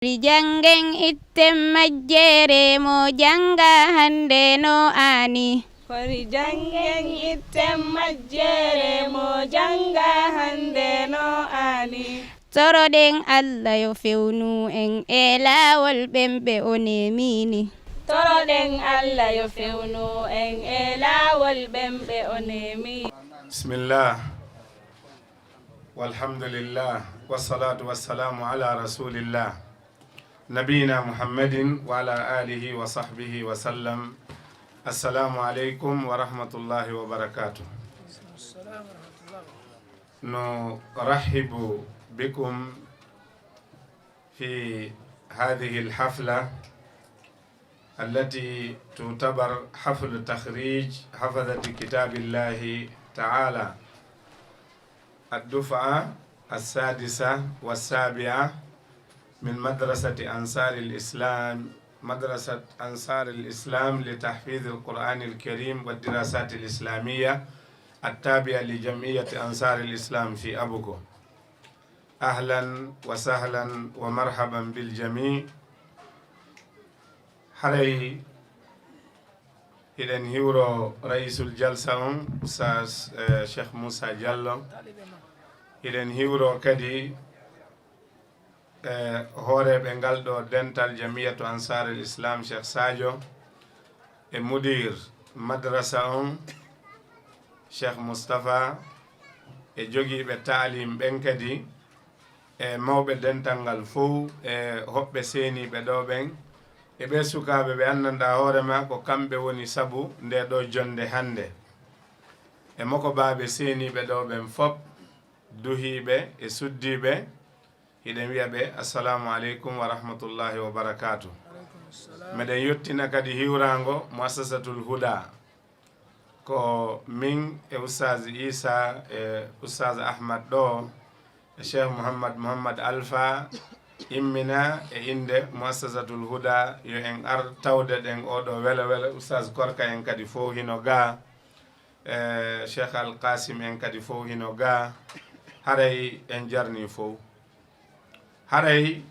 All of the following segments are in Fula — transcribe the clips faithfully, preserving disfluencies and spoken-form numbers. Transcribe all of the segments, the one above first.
Kori janngen itten majjere mo jannga hannde no aani. Kori janngen itten majjere mo jannga hannde no aani. Toroɗen Allah yo fewnu en e laawol ɓen ɓe o neemini. Toroɗen Allah yo fewnu en e laawol ɓen ɓe o neemini. Bismillah. Walhamdulillah, wassalatu wassalamu ala rasulillah, nabiyina Muhammadin wa ala alihi wa sahbihi wa sallam. Assalamu alaikum wa rahmatullahi wa barakatuh. نرحب بكم في هذه الحفلة التي تعتبر حفل تخريج حفظة كتاب الله تعالى، الدفعة السادسة والسابعة من مدرسة أنصار الإسلام، مدرسة أنصار الإسلام لتحفيظ القرآن الكريم والدراسات الإسلامية التابعة لجمعية أنصار الإسلام في أبوكو. Ahlan wa sahlan wa marhaban bil jami. Haray hiɗen hiwro raisul jalsa on, Oustaz Cheikh Moussa Diallo. Hiɗen hiwro kadi e hooreeɓe ngal ɗo dental Jamiyatu Ansaril Islam, Cheikh Sadio, e mudir madrasa on, Cheikh Moustapha, e jogiiɓe taalim ɓen kadi, e mawɓe dental ngal fow, e hoɓɓe seeniiɓe ɗo ɓen, e ɓee sukaaɓe ɓe anndanɗaa hoore maa ko kamɓe woni sabu ndee ɗoo jonnde hannde, e mokobaaɓe seeniiɓe ɗo ɓen fof, duhiiɓe e suddiiɓe, hiɗen wiya ɓe assalamu aleykum wa rahmatullahi wa barakatuh. Meɗen yottina kadi hiwraango Muassasatul Huda. Ko min e Oustaz Issa e Oustaz Ahmad ɗo e Cheikh Mouhammad Mouhammad Alpha immina e innde Muassasatul Huda, yo en ar tawde ɗen oo ɗoo welo welo. Oustaz Korka en kadi fow hino gaa, e Cheikh Al Qasim en kadi fow hino gaa. Haray en jarnii fow. Haray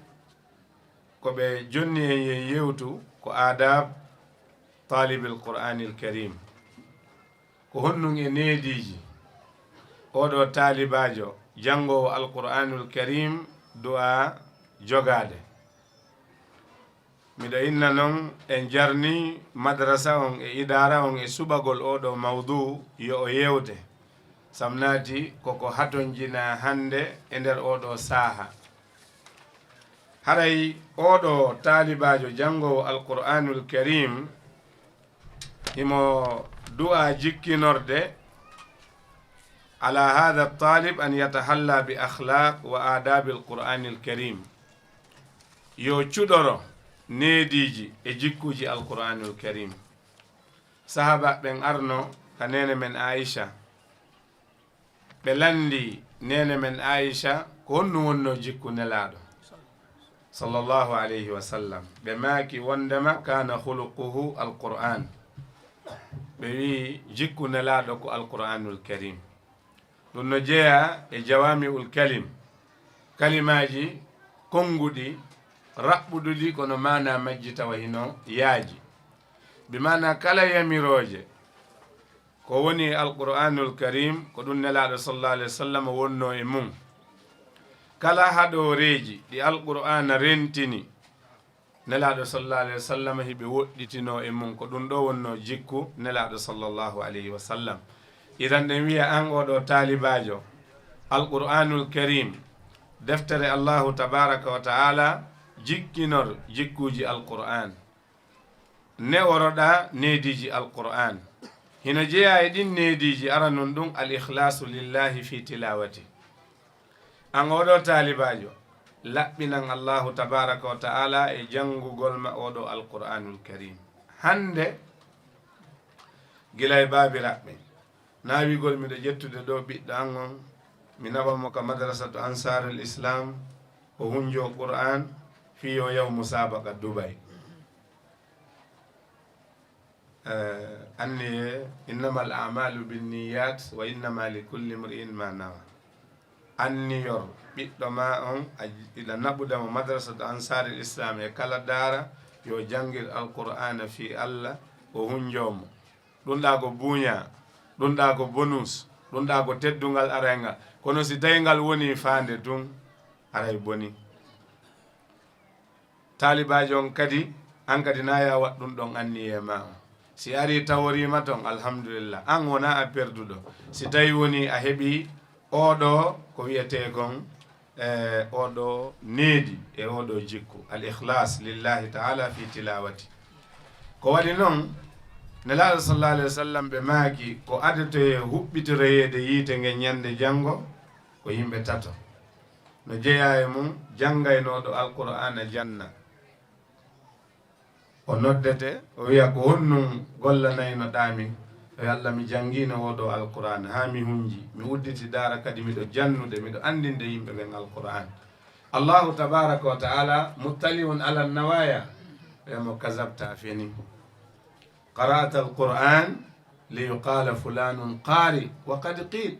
ko ɓe jonni en yen yewtu ko adab talibil Qur'anil Karim. Ko honɗun e neediiji oo ɗoo taalibaajo janngoowo Al Qur'anul Karim du'a jogaade? Miɗo inna non en jarnii madrasa on e idaara on e suɓagol oo ɗoo mawduu yo o yewte, sabu naati ko ko hatonjinaa hannde e nder oo ɗoo saaha. Haray oo ɗoo taalibaajo janngoowo Al Qur'anul Karim himo du'a jikkinorde ala hadha talib an yatahalla bi akhlaq wa adabil Qur'anil Karim. Yo cuɗoro neediiji e jikkuuji Al Qur'anul Karim. Sahaabaaɓe ɓen arno ka neene men Aisha. Ɓe lanndii neene men Aisha ko honɗun wonnoo jikku Nelaaɗo sallallahu alayhi wa sallam. Ɓe maaki wonndema kana khuluquhu al-Qur'an. Ɓe wi'i jikku Nelaaɗo ko Al Qur'anul Karim. Ɗun no jeyaa e jawami'ul kalim, kalimaaji konnguɗi, raɓɓuɗuɗi kono maanaa majji tawa hino yaaji. Bi maanaa kala yamirooje ko woni e Al Qur'anul Karim, ko ɗun Nelaaɗo sallallahu alayhi wa sallam wonnoo e mun. Kala haɗooreeji ɗi Al Qur'aana rentini, Nelaaɗo sallallahu alayhi wa sallam hiɓe woɗɗitinoo e mun. Ko ɗun ɗoo wonnoo jikku Nelaaɗo sallallahu alayhi wa sallam. Idan ɗen wi'a an oo ɗoo taalibaajo, Al Qur'anul Karim, deftere Allahu tabaraka wa ta'ala, jikkinor jikkuuji Al Qur'an. Neworoɗaa neediiji Al Qur'an. Hino jeyaa e ɗin neediiji, aranun ɗun al ikhlasu lillahi fi tilawati. An oo ɗoo taalibaajo, laɓɓinan Allahu tabaraka wa ta'ala e janngugol ma oo ɗoo Al Qur'anul Karim. Hannde, gila e baabiraaɓe, naawigol miɗo ƴettude ɗoo ɓiɗɗo an on, mi naɓa mo ka madrasatu Ansarul Islam, o hunjoo Qur'an, fii yo yahu musaabaqa Dubai. Eh, anniye, innama al amalu binniyat wa innama li kulli mri'in ma nawa. anniyor ɓiɗɗo ma on, a ila naɓude mo madrasatu ansaril islam e kala daara, yo janngir alqur'aana fii Allah, o hunjoo mo. Ɗum ɗaa ko buuñaa, ɗum ɗaa ko bonus, ɗum ɗaa ko teddungal aray ngal. Kono si tawii ngal wonii faande tun, aray boni. Taalibaajo on kadi, an kadi na ya waɗ ɗum ɗon anniyee ma on. Si arii taworiima ton, alhamdulillah, an wonaa a perduɗo. Si tawii wonii a heɓii oo ɗoo ko wiyetee kon, e oo ɗoo needi, e oo ɗoo jikku, al ikhlas lillahi ta'ala fi tilawati. Ko waɗi non, Nelaaɗo sallallahu alaihi wasallam ɓe maaki, ko adetoyee huɓɓitoroyeede yiite ngen ñande janngo, ko yimɓe tato. No jeyaa e mum janngaynooɗo Alqur'aana janna. O noddete, o wiya, "Ko honɗum gollanaynoɗaa min?" O wiya, "Allah, mi janngiino oo ɗoo Alqur'aana haa mi hunji. Mi udditi daara kadi miɗo jannude, miɗo anndinde yimɓe ɓen Alqur'aana." Allahu tabaaraka wa ta'ala muttali'un ala nawaya. O wiya mo, "Kazabta, a fenii." "Qara'ta al-Qur'an li yuqala fulanun qari wa qad qil."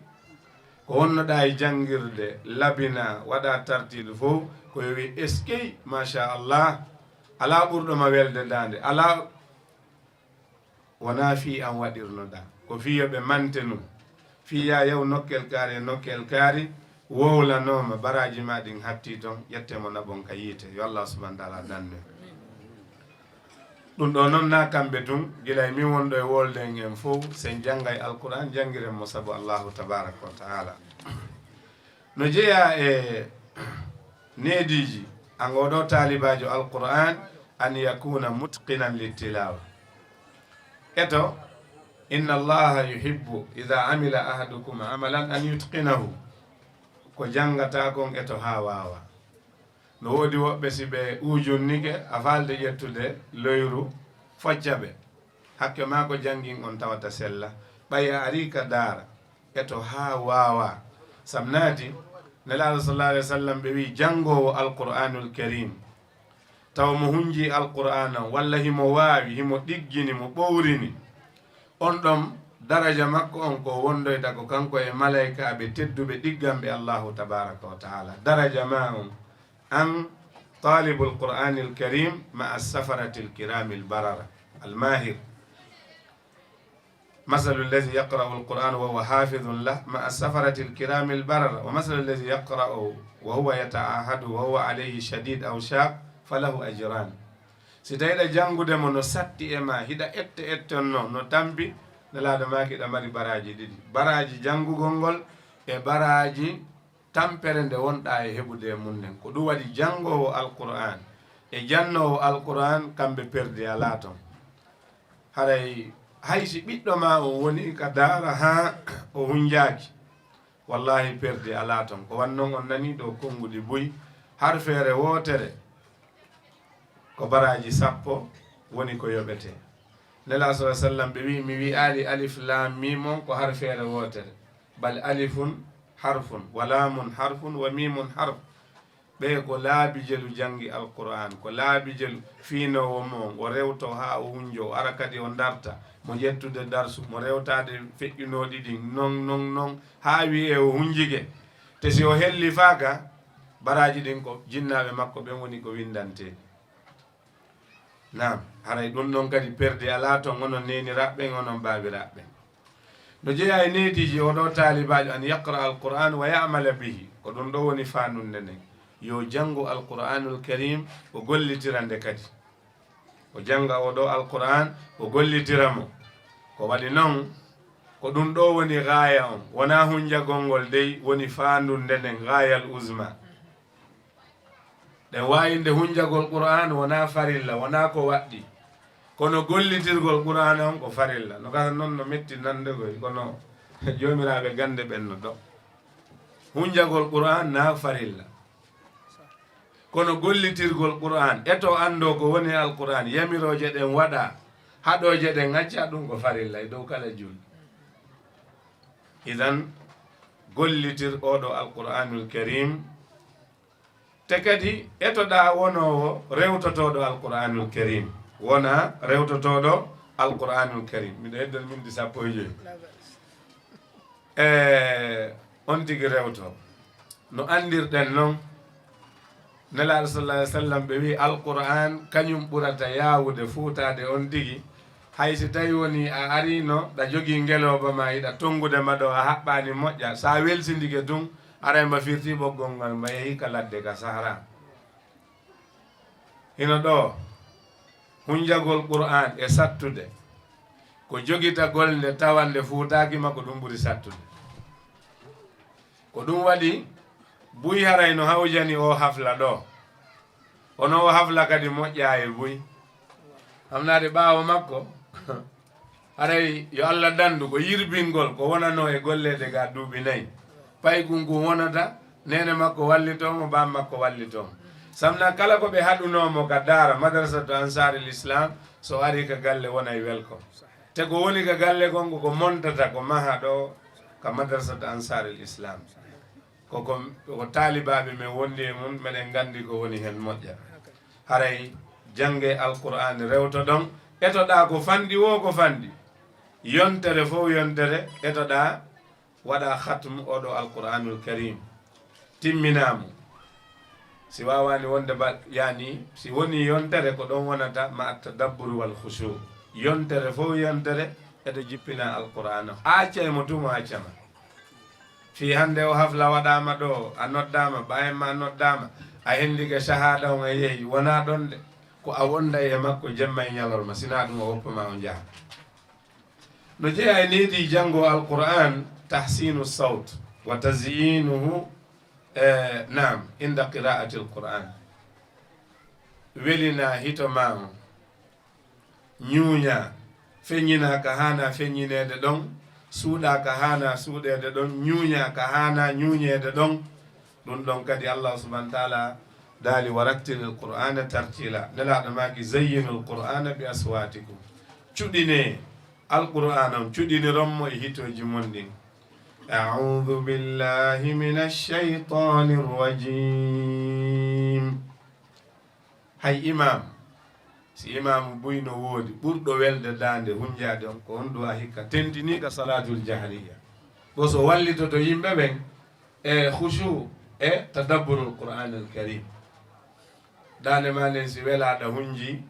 Ko wonnoɗaa e janngirde, labinaa, waɗaa tartiilu fow, ko yo wiye, "Eskey, machallah, alaa ɓurɗo ma welde daande, alaa." Wonaa fii an waɗirnoɗaa, ko fii yo ɓe mante nun. Fii yaa yaw nokkel kaari e nokkel kaari, wowlanooma, baraaji maa ɗin hattii ton, ƴettee mo naɓon ka yiite. Yo Allah subhanahu wa ta'ala dannu en. Ɗum ɗoo non na kamɓe tun, gila e min wonɗo e wolde en en fow, sen janngay Alqur'aan, janngiren mo sabu Allahu tabaaraka wa ta'ala. No jeyaa e neediiji, an oo ɗoo taalibaajo Alqur'aan, an yakuna mutqinan littilawa. Eto, "Inna Allaha yuhibbu idha amila ahadukum amalan an yutqinahu." Ko janngata kon eto haa waawa. No woodi woɓɓe, si ɓe uujunnike, a faalde ƴettude loyru, focca ɓe. Hakke maa ko janngin on tawata sella. Ɓay a arii ka daara, eto haa waawa. Sam naati, Nelaaɗo sallallahu alaihi wasallam ɓe wi'i, janngoowo Alqur'aanul Kariim, tawa mo hunjii Alqur'aana on, walla himo waawi, himo ɗiggini, mo ɓowrini, on ɗon daraja makko on ko wondoyta ko kanko e malaykaaɓe tedduɓe ɗigganɓe Allahu tabaaraka wa ta'ala. Daraja maa on, an taalibul Qur'aanil Kariim ma'a safaratil kiraamil barara, al maahir. Masalu allazi yaqra'u alqur'ana wa huwa hafidhun lah ma'a safarati alkirami albarara, wa masalu allazi yaqra'u wa huwa yata'ahadu wa huwa alayhi shadid aw shaq falahu ajran. Si tawi hiɗa janngude mo no satti e ma, hiɗa ette ettonno, no tampi, Nelaaɗo maaki hiɗa mari baraaji ɗiɗi. Baraaji janngugol ngol e baraaji tampere nde wonɗaa e heɓude e mum nden. Ko ɗum waɗi janngoowo Alqur'aan e jannoowo Alqur'aan, kamɓe perdi alaa ton. Haray hay si ɓiɗɗo maa on woni ka daara haa o hunjaaki, wallaahi perdi alaa ton. Ko wannon on nanii ɗoo konnguɗi buy, harfeere wootere ko baraaji sappo woni ko yoɓetee. Nelaa sala sallam ɓe wi'i, mi wi'aali alif laam miim on ko harfeere wootere, bal alifun harfun wa laamun harfun wa miimun harf. Ɓee ko laabijelu janngi Alqur'aan, ko laabijelu fiinoowo mo on, o rewtoo haa o hunjoo, o ara kadi o darta, mo ƴettude darsu, mo rewtaade feƴƴunooɗi ɗin, non, non, non, haa wi'ee o hunjike. Te si o hellifaaka, baraaji ɗin ko jinnaaɓe makko ɓen woni ko winndanteeɗi. Naam, haray ɗum ɗon kadi perde alaa ton, onon neeniraaɓe ɓen, onon baabiraaɓe ɓen. No jeyaa e neediiji oo ɗoo taalibaajo, an yaqra alqur'an wa ya'mala bihi. Ko ɗum ɗoo woni faandude nden. Yo janngu Alqur'aanul Kariim, o gollitira nde kadi. O jannga oo ɗoo Alqur'aan, o gollitira mo. Ko waɗi non, ko ɗum ɗoo woni gaaya on. Wonaa hunjagol ngol dey woni faandude nden, gaayal uzma. Ɗen waawi nde hunjagol Qur'aan wonaa farilla, wonaa ko waɗɗi. Kono gollitirgol Qur'aan on ko farilla. No gasa non no metti nande koy, kono joomiraaɓe gannde ɓen no do. Hunjagol Qur'aan na farilla. Kono gollitirgol Qur'aan, eto anndoo ko woni Alqur'aan, yamirooje ɗen waɗaa, haɗooje ɗen accaa, ɗum ko farilla e dow kala juulɗo. Idan, gollitir oo ɗoo Alqur'aanul Kariim, te kadi etoɗaa wonoowo rewtotooɗo Alqur'aanul Kariim. Wonaa rewtotooɗo Alqur'aanul Kariim. Miɗo heddoo minti sappo e joy. E on tigi rewtoo. No anndirɗen noon, Nelaaɗo sallallahu alaihi wasallam, ɓe wi'i Alqur'aan kañum ɓurata yaawude fuutaade on tigi. Hay si tawi woni a ariino, ɗa jogii ngelooba ma, iɗa tonngude ma ɗo, a haɓɓaani moƴƴa, so a welsindike tun, aray mba firti ɓoggol ngal, mba yehi ka ladde ka Sahara. Hino ɗoo, hunjagol Qur'aan e sattude, ko jogitagol nde tawa nde fuutaaki ma, ko ɗum ɓuri sattude. Ko ɗum waɗi buy haray no hawjani o hafla ɗoo. Kono o hafla kadi moƴƴaa e buy. Hamnaade ɓaawo makko, haray yo Allah dandu ko yirbingol ko wonanoo e golleede ga duuɓi nayi. Paykun kun wonata, neene makko wallitoo mo, baam makko wallitoo mo. Samna kala ko ɓe haɗunoo mo ka daara Madrasatu Ansaaril Islam, so ari ka galle wonay welcome. Te ko woni ka galle kon ko ko montata ko maha ɗo ka Madrasatu Ansaaril Islam. Ko, ko, ko taalibaaɓe men wondi e mun, meɗen nganndi ko woni heen moƴƴa. Haray jannge Alqur'aani rewtoɗon, etoɗaa ko fanɗi woo ko fanɗi. Yontere fof yontere, etoɗaa waɗa khatm oɗo Alqur'aanul Karim. Timminaa mo. Si waawaani wonde ba, yaani, si woni yontere ko ɗon wonata ma tadabbur wal khushu. Yontere fof yontere, eto jippina Alqur'aana. Accay mo tuma accama. Fii hannde o hafla waɗaama ɗo, a noddaama, ɓaayen ma noddaama, a hendike shahaada on a yehi, wonaa ɗon de. Ko a wonday e makko jemma e ñalorma, sinaa ɗum o woppa ma o njaha. No jeyaa e needi janngo Alqur'aan, tahsinu sawt, wa tazyinuhu, eh, naam, inda qira'ati Alqur'aan. Welina hito ma on. Ñuuñaa, feññinaa ka haanaa feññineede ɗon, suuɗaa ka haanaa suuɗeede ɗon, ñuuñaa ka haanaa ñuuñeede ɗon. Ɗum ɗon kadi Allah subhanahu wa taala daali, "Wa rattilil Qur'aana tartiila." Nelaaɗo maaki, "Zayyinul Qur'aana bi aswaatikum." Cuɗinee Alqur'aana on, cuɗiniron mo e hitooji mon ɗin. A'uudu billahi minash shaytaanir rajiim. Hay imaam, si imaamu buy no woodi, ɓurɗo welde daande hunjaade on, ko on du'a hikka tentiniiɗo salaatul jahriya. Ko so wallitoto yimɓe ɓen e khushu e tadabburul Qur'aanil Karim. Daande ma nden si welaaɗa hunji,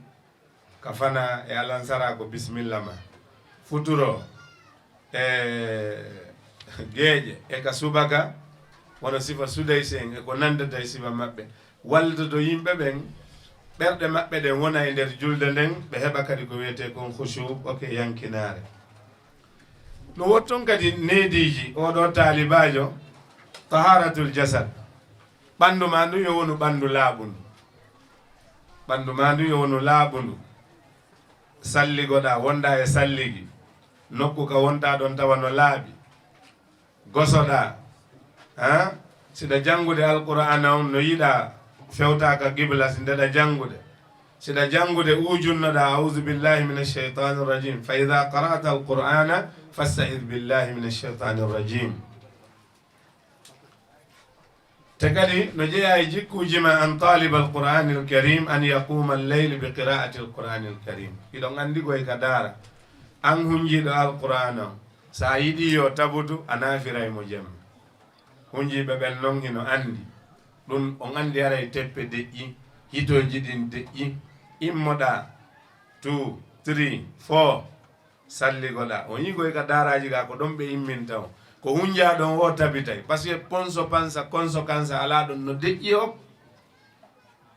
ka fana e alansara ko bismilla ma. Futuro e geeƴe, e ka subaka, wano sifa Sudaysi en, e ko nandata e sifa maɓɓe. Wallitoto yimɓe ɓen, ɓerɗe maɓɓe ɗen wona e nder julde nden, ɓe heɓa kadi ko wiyetee kon khushu, oke yankinaare. No wotton kadi neediiji, oɗo taalibaajo, taharatul jasad. Ɓandu ma ndu yo wonu ɓandu laaɓundu. Ɓandu ma ndu yo wonu laaɓundu. Salligoɗaa, wonɗaa e salligi. Nokku ka wontaa ɗon tawa no laaɓi. Gosoɗaa. Ha? Siɗa janngude Alqur'aana on no yiɗaa fewtaa ka qibla si ndeɗa janngude. Siɗa janngude uujunnoɗaa, "A'uuzu billahi minash shaytaanir rajiim. Fa idhaa qara'ta al-Qur'aana fasta'idh billahi minash shaytaanir rajiim." Te kadi no jeyaa e jikkuuji ma an taalibal Qur'aanil Kariim an yaquuma al-layli bi qiraa'atil Qur'aanil Kariim. Hiɗon anndi koy ka daara. An hunjiiɗo Alqur'aana on, so a yiɗii yo tabutu, a naafiray mo jemma. Hunjiiɓe ɓen non hino anndi. Ɗum on anndi haray teppe deƴƴi, hitooji ɗin deƴƴi. Immoɗaa, two, three, four. Salligoɗaa. On yi'ii koy ka daaraaji ga ko ɗon ɓe imminta on. Ko hunjaa ɗon o tabitay. Parce que ponso pansa, konso kansa alaa ɗon no deƴƴi o.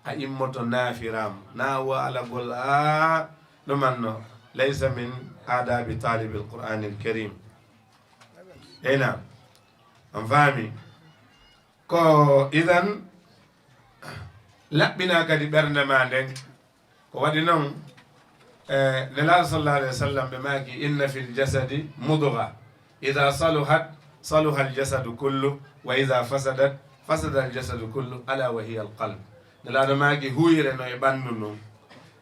A immoto naafiraama. Na waalagol a ɗuman no. Laysa min aadaabi taalibil Qur'aanil Kariim. Eey naam. On faami? Ko idan laɓɓinaa kadi ɓernde ma nden. Ko waɗi non, eh, Nelaaɗo sallallahu alayhi wa sallam ɓe maaki, "Inna fil jasadi mudgha, idha saluhat, saluha al jasadu kullu, wa idha fasadat, fasada al jasadu kullu, ala wa hiya al qalb." Nelaaɗo maaki, "Huyre no e ɓanndu ndun.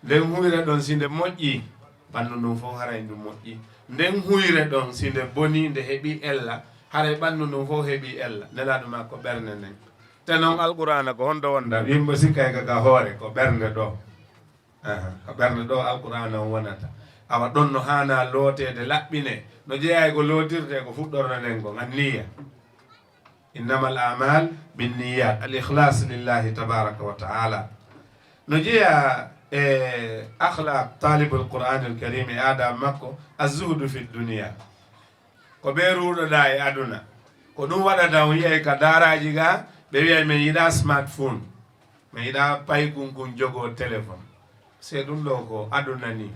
Nden huyre ɗon si nde moƴƴi, ɓanndu ndun fof haray ndu moƴƴi. Nden huyre ɗon si nde boni, nde heɓi ella, haray ɓanndu ndun fof heɓi ella." Nelaaɗo maaki ko ɓernde nden. Te non Alqur'aana ko honto wonda? Yimɓe sikkay ka, ka hoore, ko ɓernde ɗo. Aha, ko ɓernde ɗo Alqur'aana on wonata. Awa ɗon no haana looteede, laɓɓinee. No jeyaa e ko lootirtee, ko fuɗɗorno nden kon, an niyya. Innama al amal binniyat, al ikhlas lillahi tabaraka wa taala. No jeeya e akhlaq talibul qur'anil karim e aada makko, azzuhdu fi dunia. Ko ɓe ruuɗoɗa e aduna. Ko ɗum waɗata on yiyay ka daaraji ga, ɓe wiyay men yiɗa smartphone, men yiɗa paykun kun jogo téléphone. Se ɗum ɗo ko aduna ni.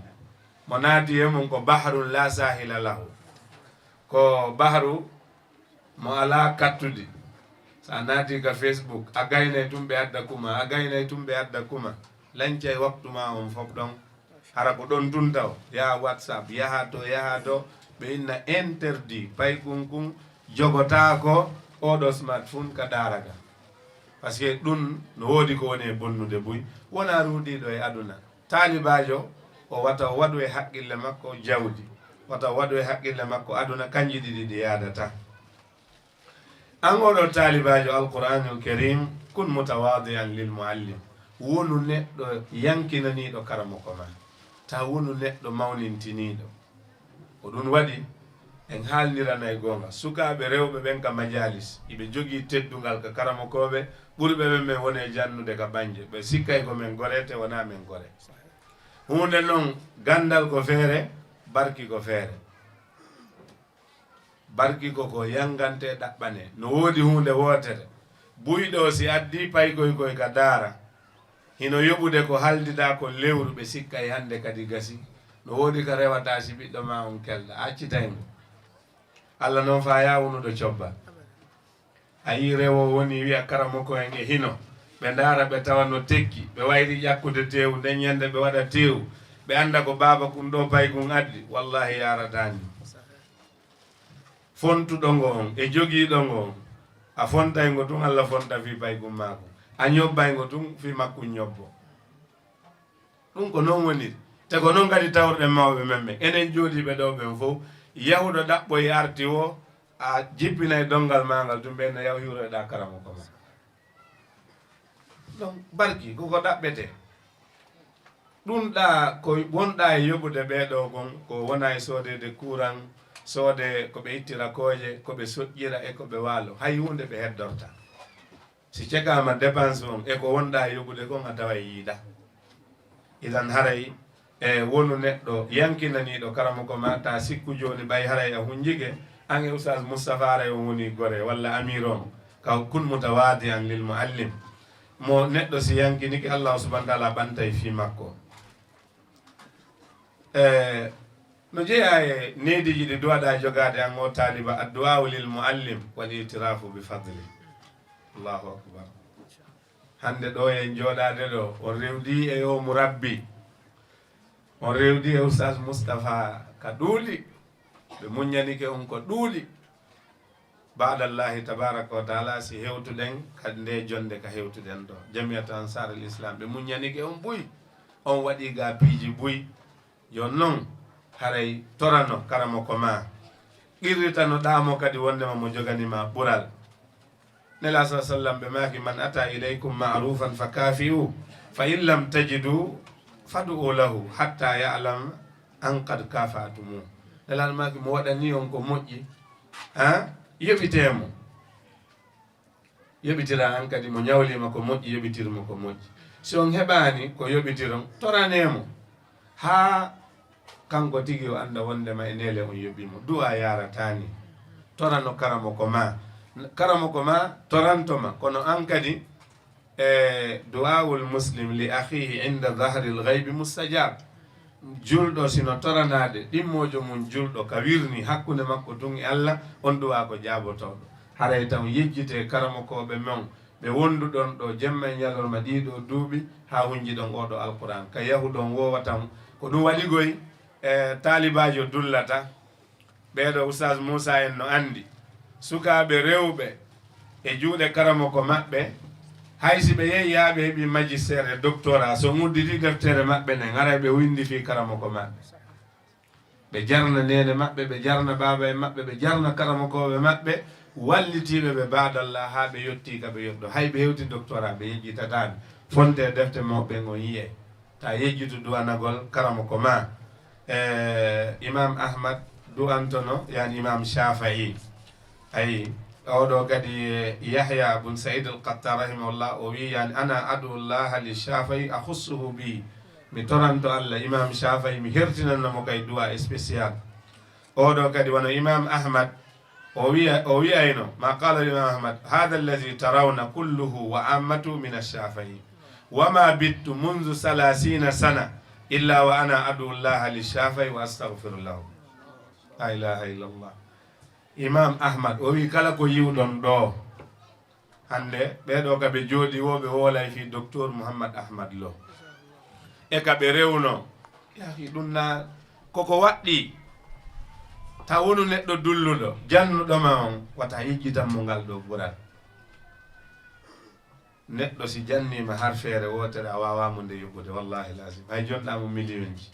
Mo naati e mum ko bahrun la sahila lahu. Ko bahru mo alaa kattudi. So a naati ka Facebook, a gaynay tun ɓe adda kuma, a gaynay tun ɓe adda kuma. Lancay waktu ma on fof ɗon. Hara ko ɗon tun taw. Yaha WhatsApp, yaha to, yaha to. Ɓe inna interdit. Paykun kun jogotaako oɗo smartphone ka daara ga. Parce que ɗun no woodi ko woni e bonnude buy. Wona ruuɗiiɗo e aduna. Taalibaajo o wata o waɗu e haqqille makko jawdi. Wata o waɗu e haqqille makko aduna, kanji ɗiɗi ɗi yaadata. An oɗo taalibaajo Alqur'anul Karim, kun mutawadi'an lil muallim. Wonu neɗɗo yankinaniiɗo karamoko ma. Ta wonu neɗɗo mawnintiniiɗo. Ko ɗun waɗi en haalniranay goonga. Sukaaɓe rewɓe ɓen ka majalis, iɓe jogii teddungal ka karamokooɓe ɓurɓe ɓen men woni e jannude ka banje. Ɓe sikkay ko men gore, te wonaa men gore. Huunde non, ganndal ko feere, barki ko feere. Barki ko ko yangante ɗaɓɓane. No woodi huunde wootere. Buyɗo si addi paykoy koy ka daara, hino yoɓude ko haldida ko lewru, ɓe sikkay hande kadi gasi. No woodi ka rewata si ɓiɗɗo ma on kelɗa, a accitay mo. Allah non fa ya wonuɗo cobba. A yii rewo woni wiya karamoko en e hino. Ɓe ndaara ɓe tawa no tekki, ɓe wayri ƴakkude teewu, nden ñande ɓe waɗa teewu. Ɓe annda ko baaba kun ɗo paykun addi, wallahi yaratani. Fontuɗo ngo on e jogiiɗo ngo on, a fontay ngo tun, Allah fonta fii paykun maakun. A ñobbay ngo tun fii makkun ñobbo. Ɗun ko non woniri. Te ko non kadi tawruɗen mawɓe men ɓen. Enen jooɗiiɓe ɗo ɓen fow, yahuɗo ɗaɓɓoyi arti wo, a jippinay dongal maa ngal tun, ɓen no yahu hiwroyɗa karamoko ma. Donc, barki, ko ko ɗaɓɓete. Ɗun ɗa ko wonɗa e yoɓude ɓee ɗo kon, ko wona e soodeede kuran, soode ko ɓe ittira kooƴe, ko ɓe soƴƴira e ko ɓe waalo. Hay huunde ɓe heddorta. Si cekaama dépense on e ko wonɗa e yoɓude kon, a tawa e yiiɗa. Idan haray e wonu neɗɗo yankinaniiɗo karamoko ma, ta sikku jooni ɓay haray a hunjike, an e Oustaz Moustapha haray on woni gore, walla amir on, ka kun mutawadi'an lil muallim. Mo neɗɗo si yankinike, Allahu subhanahu wa taala ɓantay fii makko. E, no jeeya e neediiji ɗi duwaɗa jogaade an o taaliba, addu'a'u lil muallim wal i'tirafu bi fadli. Allahu akbar. Hande ɗo en jooɗaade ɗo, on rewdi e yo murabbi. On rewdi e Oustaz Moustapha ka ɗuuɗi. Ɓe muññanike on ko ɗuuɗi. Baadallahi tabaraka wa taala, si hewtuɗen kadi nde jonde ka hewtuɗen ɗo. Jamiyatu Ansar al Islam, ɓe muññanike on buy. On waɗi ga piiji buy. Yo non, haray torano karamoko ma. Qirritano ɗaamo kadi wondema mo jogani ma ɓural. Nela sa sallam ɓe maaki, "Man ata ilaykum ma'rufan fa kafi'u, fa in lam tajidu fad'u lahu hatta ya'lam an qad kafa'tumu." Nela maaki, "Mo waɗani on ko moƴƴi, ha? Yoɓite mo. Yoɓitira an kadi mo ñawlima ko moƴƴi, yoɓitir mo ko moƴƴi. Si on heɓaani ko yoɓitiron, torane mo." Ha kanko tigi o annda wondema e nele on yoɓi mo. Du'a yaratani. Torano karamoko ma. Karamoko ma toranto ma. Kono an kadi, e, du'aul muslim li akhihi inda zahril ghaibi mustajab. Julɗo sino toranaade ɗimmoojo mum julɗo ka wirni hakkunde makko tun e Allah, on du'a ko jaabotooɗo. Haray tan yejjite karamokooɓe mon ɓe wonduɗon ɗo jemma e ñalorma ɗiɗo duuɓi, haa hunjiɗon oɗo Alquran. Ka yahuɗon woowa tan ko ɗum waɗi goy, e, taalibaajo dullata. Ɓeeɗo Oustaz Moussa en no anndi. Sukaaɓe rewɓe e juuɗe karamoko maɓɓe, hay si ɓe yehi haa ɓe heɓi magistère e doctorat, so udditi deftere maɓɓe nden, haray ɓe winndi fii karamoko maɓɓe. Ɓe jarna neene maɓɓe, ɓe jarna baaba en maɓɓe, ɓe jarna karamokooɓe maɓɓe, wallitiiɓe ɓe baadalla haa ɓe yottii ka ɓe yotto. Hay ɓe hewti doctorat, ɓe yejjitataa ɓe. Fonte defte mawɓe ɓen on yi'e. Ta yejjitu du'anagol karamoko ma. E, Imam Ahmad du'antono, yani Imam Shafa'i. Ayi, Oɗo kadi, eh, Yahya bun Said al-Qattan rahimahullah, o wi, yani, "Ana adu llaha li Shafi'i akhussuhu bi." Mi toranto Allah, Imam Shafi'i, mi hertinanna mo kay du'a spécial. Oɗo kadi wano Imam Ahmad, o wiya, o wiyayno, ma qala Imam Ahmad, "Hadha alladhi tarawna kulluhu wa ammatu min ash-Shafi'i. Wa ma bittu munzu salasina sana illa wa ana adu llaha li Shafi'i wa astaghfiru lahu." La ilaha illallah. Imam Ahmad, o wi kala ko yiwɗon ɗo, hannde ɓeeɗo ka ɓe jooɗi wo, ɓe woolay fii Docteur Mouhammad Ahmad Lo. E ka ɓe rewno, yahi ɗum na koko waɗɗi. Ta wonu neɗɗo dulluɗo, jannuɗo ma on, wata yejjitan mo ngal ɗo ɓural. Neɗɗo si janniima har feere wootere, a waawaa mo nde yoɓude, wallahi lazim. Hay jonɗaa mo miliyonji.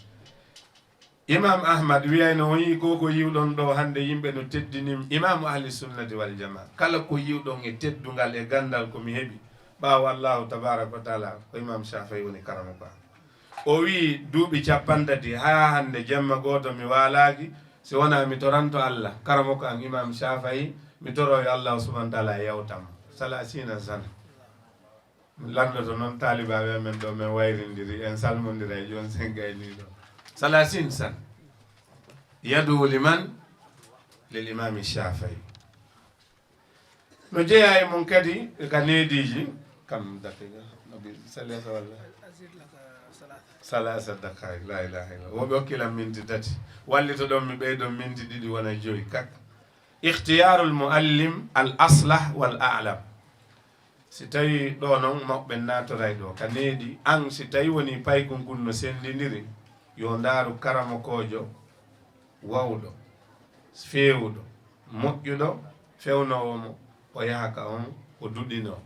Imam Ahmad wiyayno, on yii ko ko yiwɗon ɗo hannde, yimɓe no teddini Imaamu Ahli Sunnati wal Jamaa. Kala ko yiwɗon e teddungal e ganndal ko mi heɓi ɓaawo Allahu tabaraka wa taala, ko Imam Shafi'i woni karamoko am. O wii duuɓi capanɗe tati haa hannde jemma gooto mi waalaaki, si wonaa mi toranto Allah, karamoko am Imam Shafi'i, mi toro yo Allahu subhanahu wa taala yawtam. Salasina sana. Mi landoto noon taalibaaɓe amen ɗo, men wayrindiri, en salmondira e jooni sen gayniiɗo. Salasin san. Yadu liman? Lil imami Shafii. No jeyaa e mum kadi ka neediiji, kam dakiiqa, no bi-, salasa walla? Salasa daqaaiq, la ilaha illa. Wo ɓe okkilan minti tati. Wallito ɗon mi ɓeydo minti ɗiɗi wona joyi kak. Ikhtiyarul muallim al aslah wal a'lam. Si tawii ɗoo noon mawɓe naatoray ɗoo ka needi, aan si tawii wonii paykun kun no senndindiri, yo ndaaru karamokoojo waawɗo, feewuɗo, moƴƴuɗo, fewnoowo mo, o yaha ka on, o duɗinoo.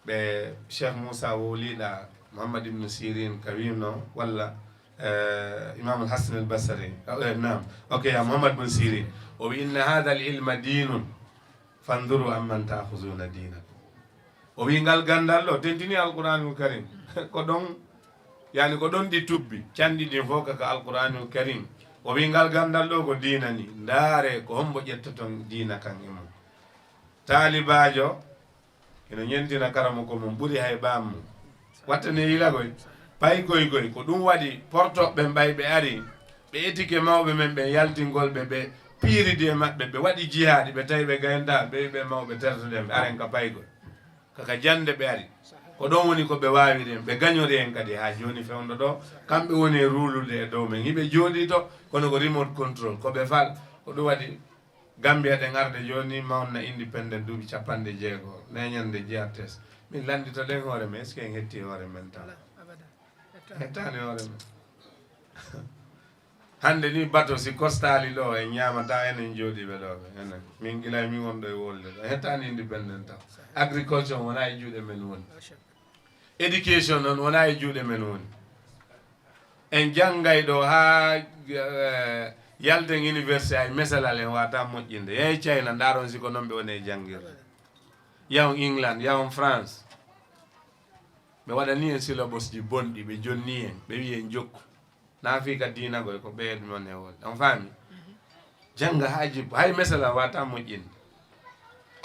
Ɓe Cheikh Moussa wowliiɗa Mouhammad ibn Sirin ka wiinoo, walla, eh, Imam al Hassan al Basri, eh, naam, ok, ya Mouhammad ibn Sirin, o wi, "Inna hadha al ilma dinun, fanzuru amman ta'khuzuna dinakum." O wi, "Ngal ganndal ɗo tentini Alquranul Karim." Ko ɗon, yani ko ɗon ɗi tubbi, canɗi ɗin fof kaka Alquranul Karim. O wi, "Ngal ganndal ɗo ko diina ni, ndaare ko hombo ƴettoton diina kan e mum." Taalibaajo ino ñentina karamoko mum ɓuri hay ɓaam mum. Watta ne yilagoy, paygoygoy, ko ɗum waɗi portoɓe ɓen ɓay ɓe ari, ɓe etike mawɓe men ɓen yaltingol ɓe, ɓe piiridi e maɓɓe, ɓe waɗi jihaadi, ɓe tawi ɓe gaynta, ɓe wi ɓe mawɓe tertoɗen ɓe, aren ka paygoy. Kaka jannde ɓe ari. Ko ɗon woni ko ɓe waawiri en, ɓe gañori en kadi haa jooni fewndo ɗo. Kamɓe woni e ruulude e dow men. Hiɓe jooɗii to, kono ko remote control, ko ɓe fal. Ko ɗum waɗi Gambia ɗen arde jooni, mawnna independent duuɓi capanɗe jeego, neñande G R T S. Min lanndito ɗen hoore men, est-ce que en hetti hoore men tan? Hettaani hoore men. Hannde ni bato si kostaali ɗo, en ñaamata enen jooɗiiɓe ɗo ɓe, enen. Min gila min won ɗo e wolde ɗo. En hettaani independent tan. Agriculture wona e juuɗe men woni. Education noon wona e juuɗe men woni. En janngay ɗo haa, eh, yalten université, ay mesalal en wata moƴƴinde. Yehi China, ndaaron si ko noon ɓe woni e janngirde. Yahon England, yahon France. Ɓe waɗani en syllabus ji bonɗi, ɓe jonni en, ɓe wi en jokku. Na fii ka diina goy ko ɓeydu noon e wol. On faami? Jannga haa jippo, hay mesalal wata moƴƴinde.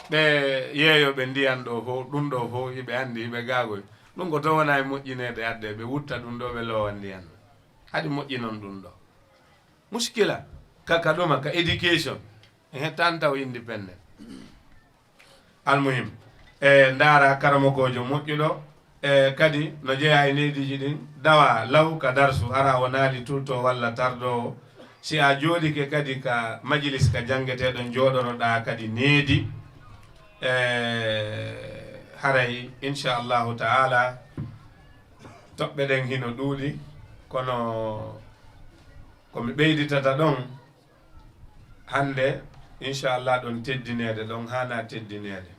Ɓe yeeyooɓe ndiyan ɗo fof, ɗum ɗo fof, hiɓe anndi, hiɓe gaagoy. Ɗum ko to wona e moƴƴineede adde, ɓe wutta ɗum ɗo, ɓe loowa ndiyan. Haɗi moƴƴinon ɗum ɗo. Muskila, ka, ka ɗuma, ka education. E tan taw independent. Almuhim, e ndaara karamokoojo moƴƴuɗo, e kadi no jeyaa e neediiji ɗin, dawa law ka darsu, hara wonaali tulto walla tardoowo. Si a jooɗike kadi ka majilis ka janngeteeɗon, jooɗoroɗaa kadi needi, e haray, inchallahu taala, toɓɓe ɗen hino ɗuuɗi, kono ko mi ɓeyditata ɗon, hannde, inchallah, ɗon teddineede, ɗon haana teddineede.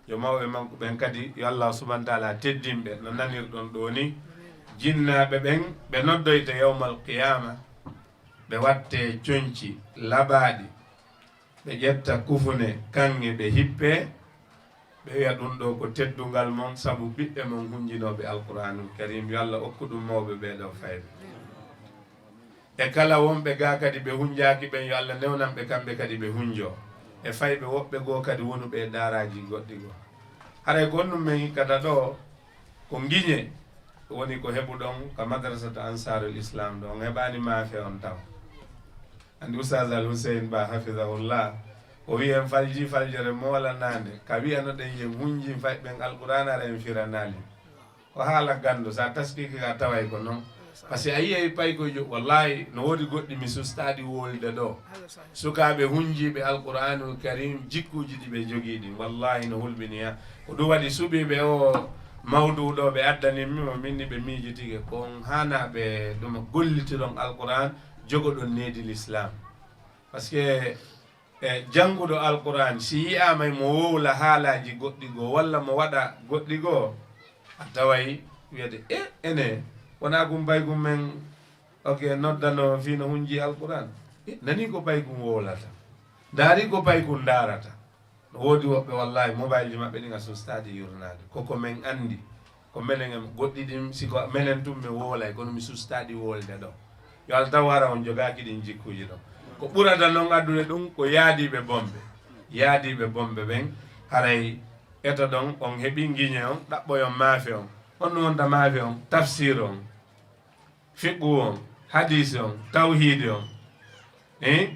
Yo mawɓe makko ɓen kadi, yo Allah subhanahu wa taala teddin ɓe, no nanirɗon ɗoo ni. Jinnaaɓe ɓen, ɓe noddoyta yawmal qiyaama, ɓe watte conci labaaɗi, ɓe ƴetta kufune kaŋŋe, ɓe hippe, ɓe wi'a ɗum ɗoo ko teddungal mon, sabu ɓiɓɓe mon hunjinooɓe Alquraanul Kariim. Yo Allah okku ɗum mawɓe ɓee ɗoo fayɓe. E kala wonɓe gaa kadi ɓe hunjaaki ɓen, yo Allah newnan ɓe kamɓe kadi ɓe hunjoo. E fayɓe woɓɓe goo kadi wonuɓe e daaraaji goɗɗi goo. Haray ko honɗum men hikkata ɗoo? Ko ngiñe woni ko heɓuɗon ka Madrasatu Ansaarul Islaam ɗoo, on heɓaani maafe on taw. Anndi Ustaaz Al Huseyn Ba, hafidahullah, o wi'i en faljii faljere moolanaande, ka wi'anoɗen yen hunjin fayɓe ɓen Alqur'aana, hara en firanaali. Ko haala ganndo, so a taskiike ka taway ko non. Parce que a yi'ay paykoy jo, wallaahi, no woodi goɗɗi mi sustaaɗi wowlude ɗoo. Sukaaɓe hunjiiɓe Alqur'aanul Kariim, jikkuuji ɗi ɓe jogii ɗin, wallaahi, no hulɓinii. Ko ɗum waɗi suɓiiɓe oo mawduu ɗoo ɓe addanin mi mo, min ni ɓe miijitike. Ko on haanaa ɓe ɗum gollitiron Alqur'aan, jogoɗon needi Lislaam. Parce que, e, jannguɗo Alqur'aan, si yi'aama mo wowla haalaaji goɗɗi goo, walla mo waɗa goɗɗi goo, a taway wi'ete, "E, ene, wonaa gum bay gum men, ok, noddano fii no hunji Alqur'aan? E, nanii ko bay gum wowlata. Ndaarii ko bay gum ndaarata." No woodi woɓɓe, wallaahi, mobayelji maɓɓe ɗin a sustaaɗi yurnaade. Ko ko men anndi. Ko menen en goɗɗi ɗin, si ko menen tun men wowlay, kono mi sustaaɗi wowlde ɗoo. Yo Allah taw hara on jogaaki ɗin jikkuuji ɗon. Ko ɓurata non addude ɗum ko yaadiiɓe bombe. Yaadiiɓe bombe ɓen, haray etoɗon, on heɓii ngiñe on, ɗaɓɓoyon maafe on. On no wonta maafe on, tafsir on, fiqhu on, hadiisi on, tawhiidi on. Eh?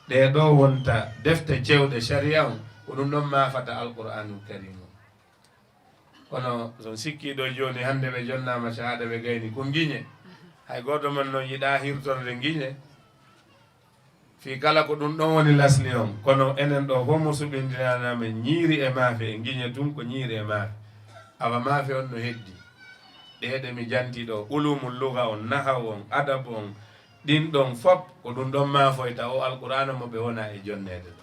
Ɗee ɗoo wonta defte cewɗe sariya on, ko ɗum ɗon maafata Alqur'aanul Kariim on. Kono so on sikkii ɗoo jooni, hannde ɓe jonnaama cahaada, ɓe gayni ko ngiñe. Hay gooto mon non yiɗaa hirtorde ngiñe. Fii kala ko ɗum ɗon woni lasli on. Kono enen ɗoo fof mo suɓindinaanaa men ñiiri e maafe, e ngiñe tun ko ñiiri e maafe. Awa maafe on no heddi. Ɗee ɗe mi janti ɗoo, ulumul luga on, nahaw on, adab on, ɗin ɗon fop ko ɗum ɗon maafoyta o Alqur'aana mo ɓe wona e jonneede ɗo.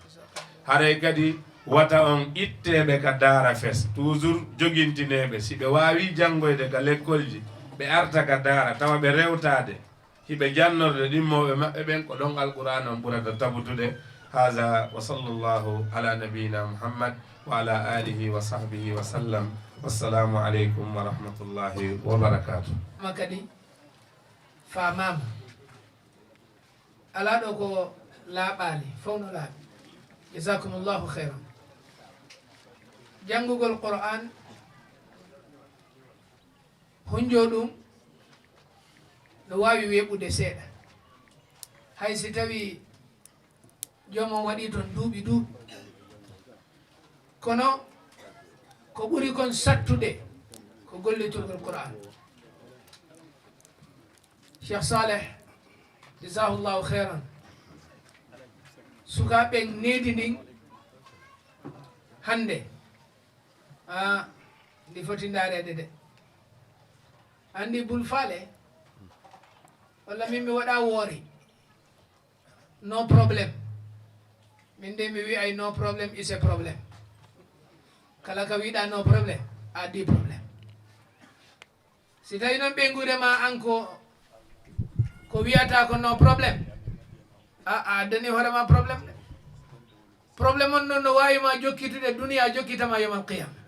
Haray kadi wata on itteeɓe ka daara fes, toujours jogintineeɓe. Si ɓe waawii janngoyde ka lekkolji, ɓe arta ka daara, tawa ɓe rewtaade. Hiɓe jannorde ɗimmooɓe maɓɓe ɓen, ko ɗon Alqur'aana on ɓurata tabutude. Haza wa sallallahu ala nabiyina Muhammad wa ala alihi wa sahbihi wa sallam. Wassalaamu aleykum wa rahmatullahi wa barakaatuh. Ma kadi faamaama. Alaa ɗo ko laaɓaali, fow no laaɓi. Jazakumullahu khairan. Janngugol Qur'aan, hunjo ɗum no waawi weeɓude seeɗa. Hay si tawii joomum waɗii toon duuɓi duuɓi. Kono ko ɓuri kon sattude ko gollitirgol Qur'aan. Cheikh Saleh, jazahullahu khairan. Sukaaɓe needi ndin hannde, ah, ndi foti ndaareede de. Anndi Bul Faale, walla min mi waɗa woori. No problem. Min de mi wi'ay no problem is a problem. Kala ka wi'uɗaa no problem, a addi problem. Si tawi noon ɓeynguure ma an ko, ko wi'ata ko no problem, a, a addani hoore ma problem de. Problem on noon no waawi ma jokkitude duniya, jokkita ma yawmal qiyama.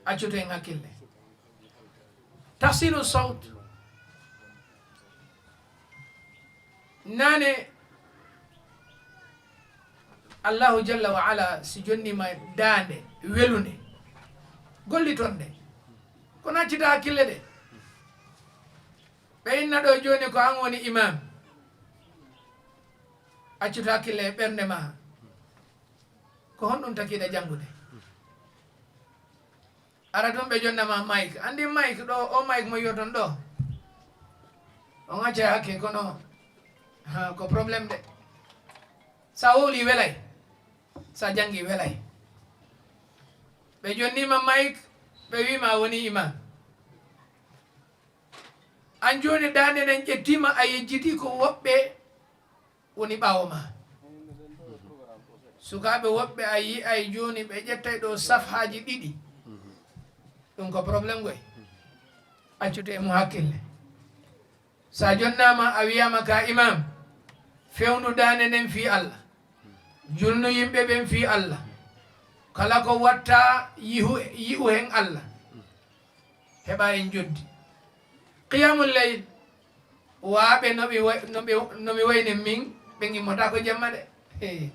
Accu to en hakkille. Tahsinu sawt. Naane, Allahu jalla wa ala si jonnima daande welunde, golliton nde. Kono accita hakkille de. Ɓe inna ɗo jooni ko an woni imam. Accuta hakkille e ɓernde ma. Ko honɗum takiɗa janngude? Ara tun ɓe jonnama mic. Anndi mic ɗo, o mic mo yi'oton ɗo. On accay hakke, kono, ha, ko problème de. Sa wowli welay. Sa janngi welay. Ɓe jonnima mic, ɓe wi'ima woni imam. An jooni daande nden ƴettima, a yejjiti ko woɓɓe woni ɓaawo ma. Sukaaɓe woɓɓe a yi'ay jooni ɓe ƴettay ɗo safhaaji ɗiɗi. Ɗum ko problème goy. Accute e mum hakkille. Sa jonnaama a wi'aama ka imam, fewndu daande nden fii Allah. Julnu yimɓe ɓen fii Allah. Kala ko watta yi'u, yi'u hen Allah. Heɓa en joddi. Qiyamul layl, waaɓe no ɓe wa-, no ɓe, no mi wayni min, ɓe ngimmotaako jemma de. Hey,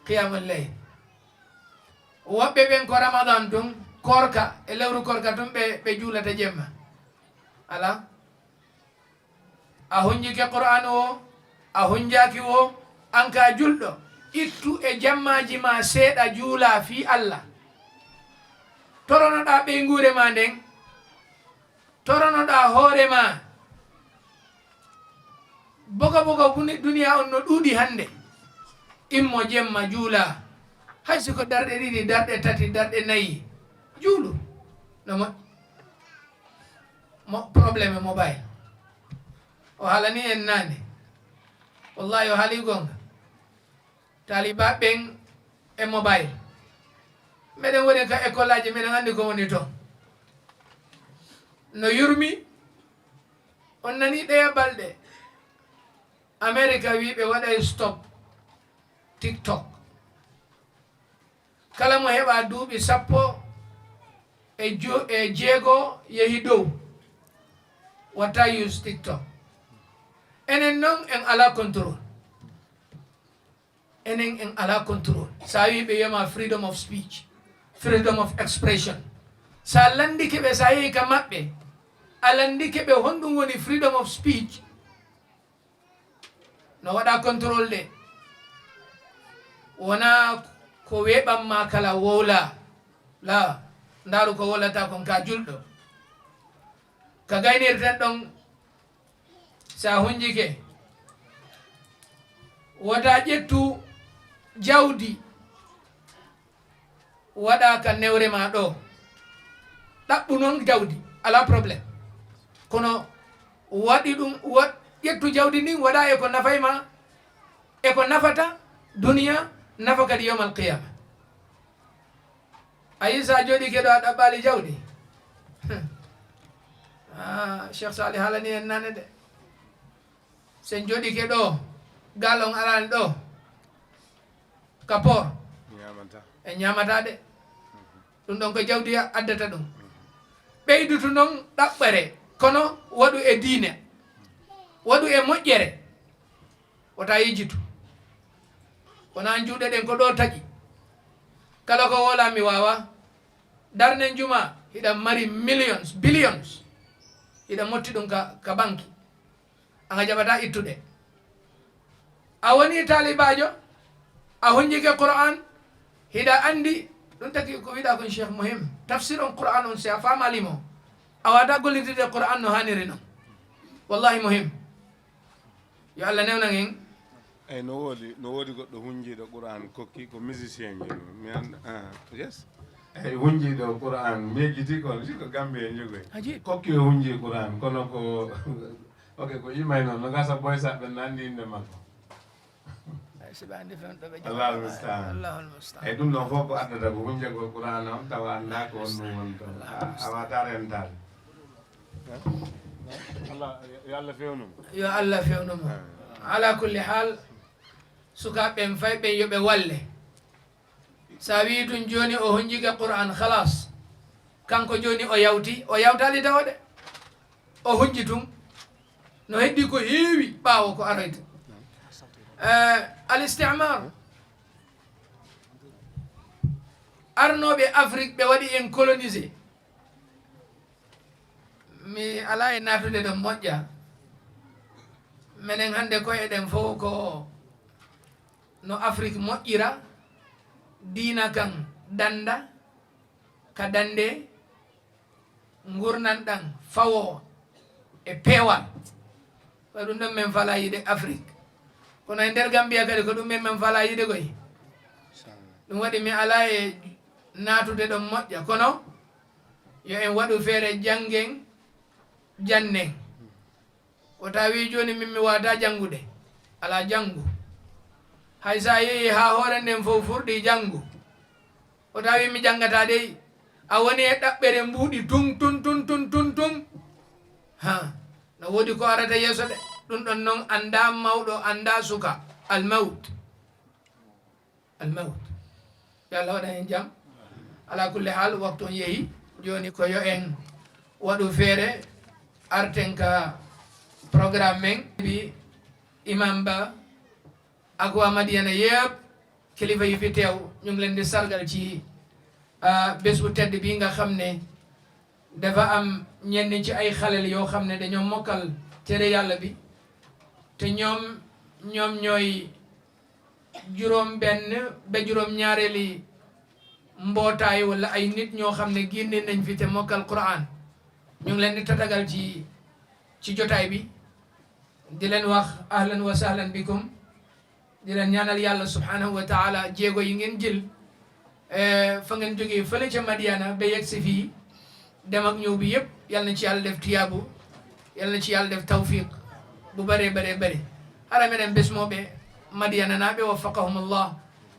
qiyamul layl. Woɓɓe ɓen ko Ramadan tun, korka, e lewru korka tun ɓe, ɓe juulata jemma. Ala. A hunjike Qur'an o, a hunjaaki o, an ka julɗo, ittu e jammaaji ma seeɗa juula fii Alla. Toronoɗaa ɓeynguure ma nden, toronoɗaa hoore ma. Boga boga buni-, duniya on no ɗuuɗi hande. Immo jemma juula. Hay si ko darɗe ɗiɗi, darɗe tati, darɗe nayi. Juulu. No mo-, mo-, problème e mobile. O haalani en naane. Wallahi o haali gonga. Taalibaaɓe ɓen e mobile. Meɗen woni ka école aji, meɗen anndi ko woni ton. No yurmi, on nani ɗeya balɗe. America wi ɓe waɗay stop TikTok. Kala mo heɓa duuɓi sappo e jo-, e jeego yehi dow, watta use TikTok. Enen non en ala contrôle. Enen en ala contrôle. Sa wi ɓe wiyama freedom of speech, freedom of expression. Sa landike ɓe, sa yehi ka maɓɓe, a landike ɓe honɗum woni freedom of speech, no waɗa contrôle de. Wona ko weeɓan ma kala wowla. La, ndaaru ko wowlata kon ka julɗo. Ka gaynirten ɗon, sa hunjike, wota ƴettu jawdi waɗa ka newre ma ɗo. Ɗaɓɓu non jawdi, ala problème. Kono waɗi ɗum, wa-, ƴettu jawdi ndin, waɗa e ko nafay ma, e ko nafata duniya, nafa kadi yawmal qiyama. A yi sa jooɗike ɗo a ɗaɓɓaali jawdi. Ah, Cheikh Salih haalani en nane de. Sen jooɗike ɗo, gal on arani ɗo. Ka port. Ñaamata. En ñaamata de. Ɗum ɗon ko jawdi addata ɗum. Ɓeydutu non ɗaɓɓere, kono waɗu e diine. Waɗu e moƴƴere. Wota yejjitu. Kono an juuɗe ɗen ko ɗo taƴi. Kala ko wola mi wawa. Darnen juma, hiɗa mari millions, billions. Hiɗa motti ɗum ka, ka banki. Anga jaɓata ittude. A woni taalibaajo, a hunjike Qur'an, hiɗa andi, ɗum taki ko wiɗa kon Cheikh Muhim. Tafsir on Qur'an on, si a faamali mo, a wata gollitide Qur'an no haniri non. Wallahi Muhim. Yo Allah newnan en. Eyi, no woodi, no woodi goɗɗo hunjiiɗo Qur'an kokki ko musicien ji no. Mi annda, ah, yes. Eyi, hunjiiɗo Qur'an, mi yejjiti kon, si ko Gambie jogoy. Aji. Kokki o hunji Qur'an, kono ko, ok, ko imay noon, no gasa boy saɓɓe nanndi innde makko. Ay, si ɓe anndi fen ɗo ɓe Allahu musta'an. Allahul musta'an. Eyi, ɗum ɗon fof ko addata ko hunjagol Qur'an on, tawa annda ko honɗum woni toon. Allahu musta'an. A wata rentaade. Allah, yo Allah fewnu mo. Yo Allah fewnu mo. Ala kulli hal, sukaaɓe ɓen fay ɓen yo ɓe walle. Sa wii tun jooni o hunjike Qur'an, khalas. Kanko jooni o yawti, o yawtaali tawa de. O hunji tun. No heddi ko heewi ɓaawo ko aroyta. Eh, al istimar. Arnooɓe Afrique ɓe waɗi en colonisé. Mi alaa e naatude ɗon moƴƴa. Menen hannde ko eɗen fof ko no Afrik moƴƴira, diina kan dannda, ka dannde ngurndan ɗan fawoo e peewal. Ko ɗum ɗon men falaa yiide Afrik. Kono e nder Gambiya kadi ko ɗum men men falaa yiide koy. Ɗum waɗi mi alaa e naatude ɗon moƴƴa. Kono yo en waɗu feere janngen, jannen. Ko tawi jooni min mi waata janngude. Alaa janngu. Hay so a yehi haa hoore nden fof furɗi janngu. O tawi mi janngataa dey, a woni e ɗaɓɓere mbuuɗi tun, tun, tun, tun, tun, tun. Ha, no woodi ko arata yeeso de. Ɗum ɗon noon anndaa mawɗo, anndaa suka. Al mawt. Al mawt. Yo Allah waɗan en jam. Ala kulli hal, waktu on yehi. Jooni ko yo en waɗu feere, arten ka programme men. Bi Imam Ba, ak waa Madiyana yëpp, kilifa yi fi teew, ñu ngi leen di sargal ci Ah, bés bu tedd bi nga xam ne dafa am ñenn ci ay xalel yoo xam ne dañoo mokkal téere Yàlla bi, te ñoom, ñoom ñooy juróom benn ba juróom ñaareeli mbootaay wala ay nit ñoo xam ne génne nañ fi te mokkal Qur'an. Ñu ngi leen di tatagal ci, ci jotaay bi, di leen wax ahlan wa sahlan bikum, di leen ñaanal Yàlla subhanahu wa taala jéego yi ngeen jël, eh, fa ngeen jógee fële ca Madiana ba yegg si fii, dem ak ñëw bi yépp, Yàlla na ci Yàlla def tiyaabu, Yàlla na ci Yàlla def tawfiq bu bare bare bare. Hara meɗen besmoɓe Madiana naaɓe, waffaqahumullah,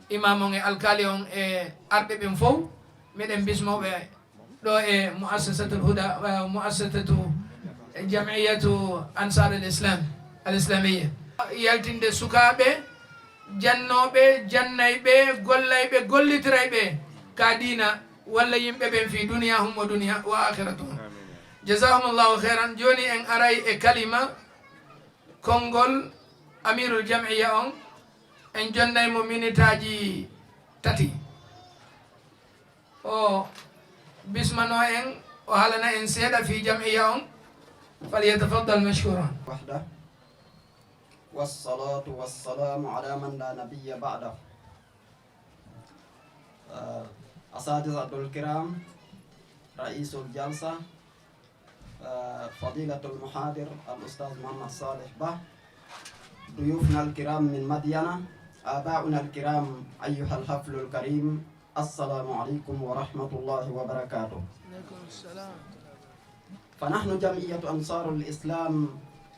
imam on e alkali on e arɓe ɓen fow, meɗen bismoɓe ɗo e Muassasatul Huda, eh, Muassasatu Jam'iyatu Ansar al Islam, al Islamiyya. Yaltinde sukaaɓe, jannooɓe, jannayɓe, gollayɓe, gollitirayɓe ka diina walla yimɓe ɓen fi duniyahum wa duniya, wa akhiratuhum. Jazahumullahu khairan. Jooni en aray e kalima konngol Amirul Jam'iyya on, en jonnay mo minitaaji tati. O bismano en, o haalana en seeɗa fii jam'iyya on. Falyatafaddal mashkuran. وحده. والصلاة والسلام على من لا نبي بعده. آه، أساتذة الكرام، رئيس الجلسة، آه، فضيلة المحاضر الأستاذ محمد صالح با، ضيوفنا الكرام من مدينة، آباؤنا الكرام، أيها الحفل الكريم، السلام عليكم ورحمة الله وبركاته. عليكم السلام. فنحن جمعية أنصار الإسلام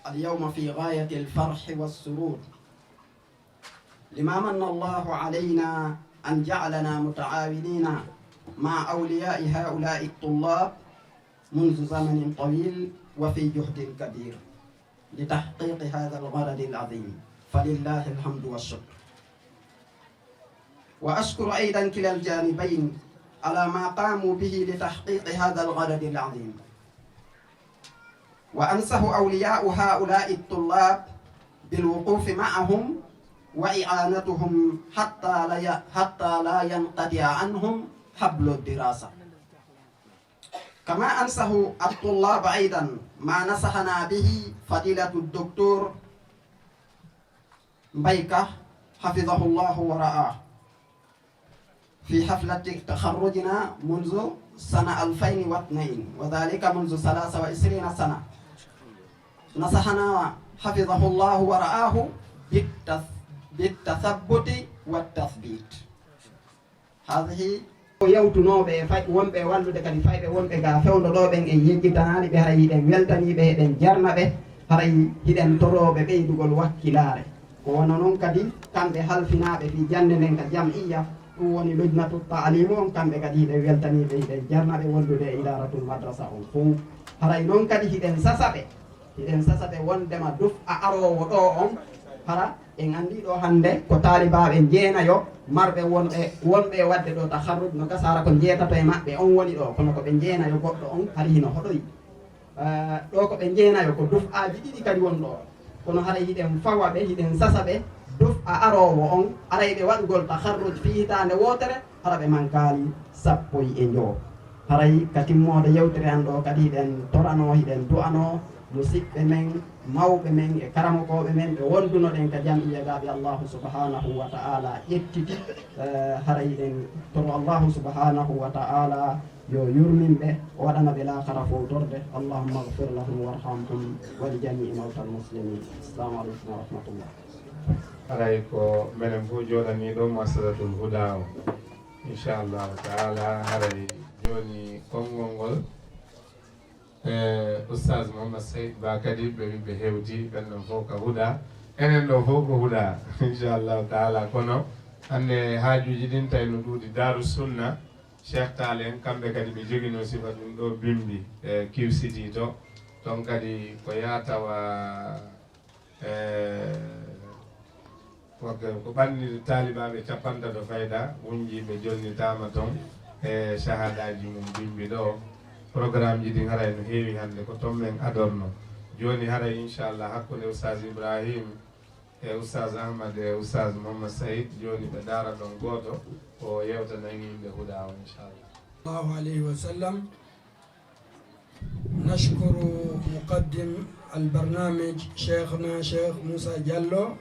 اليوم في غاية الفرح والسرور، لما من الله علينا أن جعلنا متعاونين مع أولياء هؤلاء الطلاب منذ زمن طويل وفي جهد كبير لتحقيق هذا الغرض العظيم، فلله الحمد والشكر. وأشكر أيضا كلا الجانبين على ما قاموا به لتحقيق هذا الغرض العظيم. وأنصح أولياء هؤلاء الطلاب بالوقوف معهم وإعانتهم حتى لا ي-، حتى لا ينقطع عنهم حبل الدراسة. كما أنصح الطلاب أيضا ما نصحنا به فضيلة الدكتور مبايكة، حفظه الله ورعاه، في حفلة تخرجنا منذ سنة ألفين واثنين، وذلك منذ ثلاثة وعشرين سنة. نصحنا حفظه الله ورعاه بالتث-، بالتثبت والتثبيت. Haadihi ko yewtunooɓe e fay-, wonɓe e wallude kadi fayɓe wonɓe ga fewndo ɗo ɓen, en yejjitanaali ɓe, haray hiɗen weltanii ɓe, hiɗen jarna ɓe, haray hiɗen toroo ɓe ɓeydugol wakkilaare. Ko wano non kadi kamɓe halfinaaɓe fii jannde nden ka jam'iyya, ɗum woni lujnatu ta'limu on, kamɓe kadi hiɗen weltanii ɓe, hiɗen jarna ɓe wondude e idaaratul madrasa on fow. Haray non kadi hiɗen sasa ɓe, hiɗen sasa ɓe wondema duf'a aroowo ɗo on, hara en anndi ɗo hannde ko taalibaaɓe njeenayo marɓe wonɓe, wonɓe e waɗde ɗo taharruj, no gasa hara ko njeetato e maɓɓe on woni ɗo, kono ko ɓe njeenayo goɗɗo on hari hino hoɗoyi. Eh, ɗo ko ɓe njeenayo, ko duf'aaji ɗiɗi kadi won ɗo. Kono haray hiɗen fawa ɓe, hiɗen sasa ɓe, duf'a aroowo on, arayɓe waɗugol taharruj fii hitaande wootere, hara ɓe mankaali sappo e njowo. Haray ka timmoode yewtere an ɗo kadi hiɗen toranoo, hiɗen du'anoo musiɓɓe men, mawɓe men e karamokooɓe men ɓe wondunoɗen ka jam'iyya ga ɓe Allahu subhanahu wa ta'ala ƴettiti. Eh, haray hiɗen toro Allahu subhanahu wa ta'ala yo yurmin ɓe, o waɗana ɓe laakara fowtorde. Allahumma ighfir lahum warhamhum wa li jami'i mawtal muslimin. Assalamu aleykum wa rahmatullah. Haray ko menen fof jooɗanii ɗo Muassasatuul Huda o. Inchallahu taala, haray jooni konngol ngol, e Oustaz Mouhammad Saïd Ba kadi, ɓe wi ɓe hewti, ɓen ɗon fof ko Huda. Enen ɗo fof ko Huda, inchallahu taala. Kono hannde haajuuji ɗin tawi no ɗuuɗi. Daaru Sunna, Cheikh Tall en, kamɓe kadi ɓe joginoo sifa ɗum ɗo bimbi, e Q City to. Toon kadi ko yaa tawa, e, ko ɓanni taalibaaɓe cappantato fayda wunjiiɓe jonnitaama toon e cahaadaaji mum bimbi ɗo. Programmeji ɗin haray no heewi hannde, ko toon men adorno. Jooni haray inchallah hakkunde Oustaz Ibrahim e Oustaz Ahmad e Oustaz Mouhammad Saïd, jooni ɓe ndaara ɗon gooto, o yewtana en yimɓe Huda o, inchallah. الله عليه وسلم. نشكر مقدم البرنامج شيخنا شيخ موسى جلو،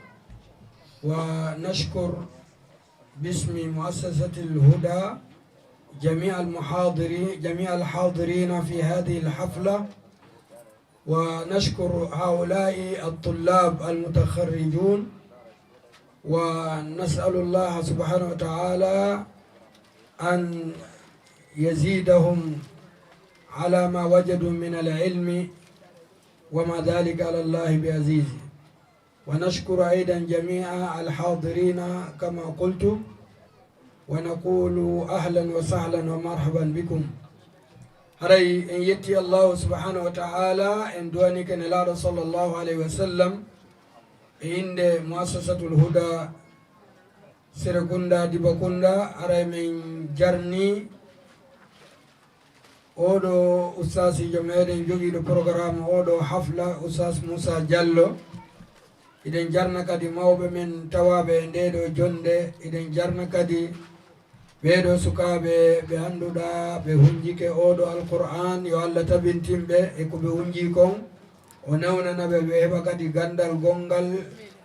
ونشكر باسم مؤسسة الهدى جميع المحاضرين، جميع الحاضرين في هذه الحفلة، ونشكر هؤلاء الطلاب المتخرجون، ونسأل الله سبحانه وتعالى أن يزيدهم على ما وجدوا من العلم، وما ذلك على الله بعزيز. ونشكر أيضا جميع الحاضرين كما قلت، ونقول أهلا وسهلا ومرحبا بكم. Haray en yetti Allahu subhanahu wa ta'ala, en duwanike Nelaaɗo sallallahu alayhi wa sallam, e innde Muassasatul Huda Serekunda Dibakunda, haray men jarni oɗo ustaasiijo meɗen jogiiɗo programme oɗo hafla, Ustaas Muusa Jallo. Hiɗen jarna kadi mawɓe men tawaaɓe e ndeeɗo jonnde. Hiɗen jarna kadi ɓeeɗo sukaaɓe ɓe annduɗaa ɓe hunjike oɗo Alqur'aan, yo Allah tabintin ɓe e ko ɓe hunji kon. O newnana ɓe, ɓe heɓa kadi ganndal gonngal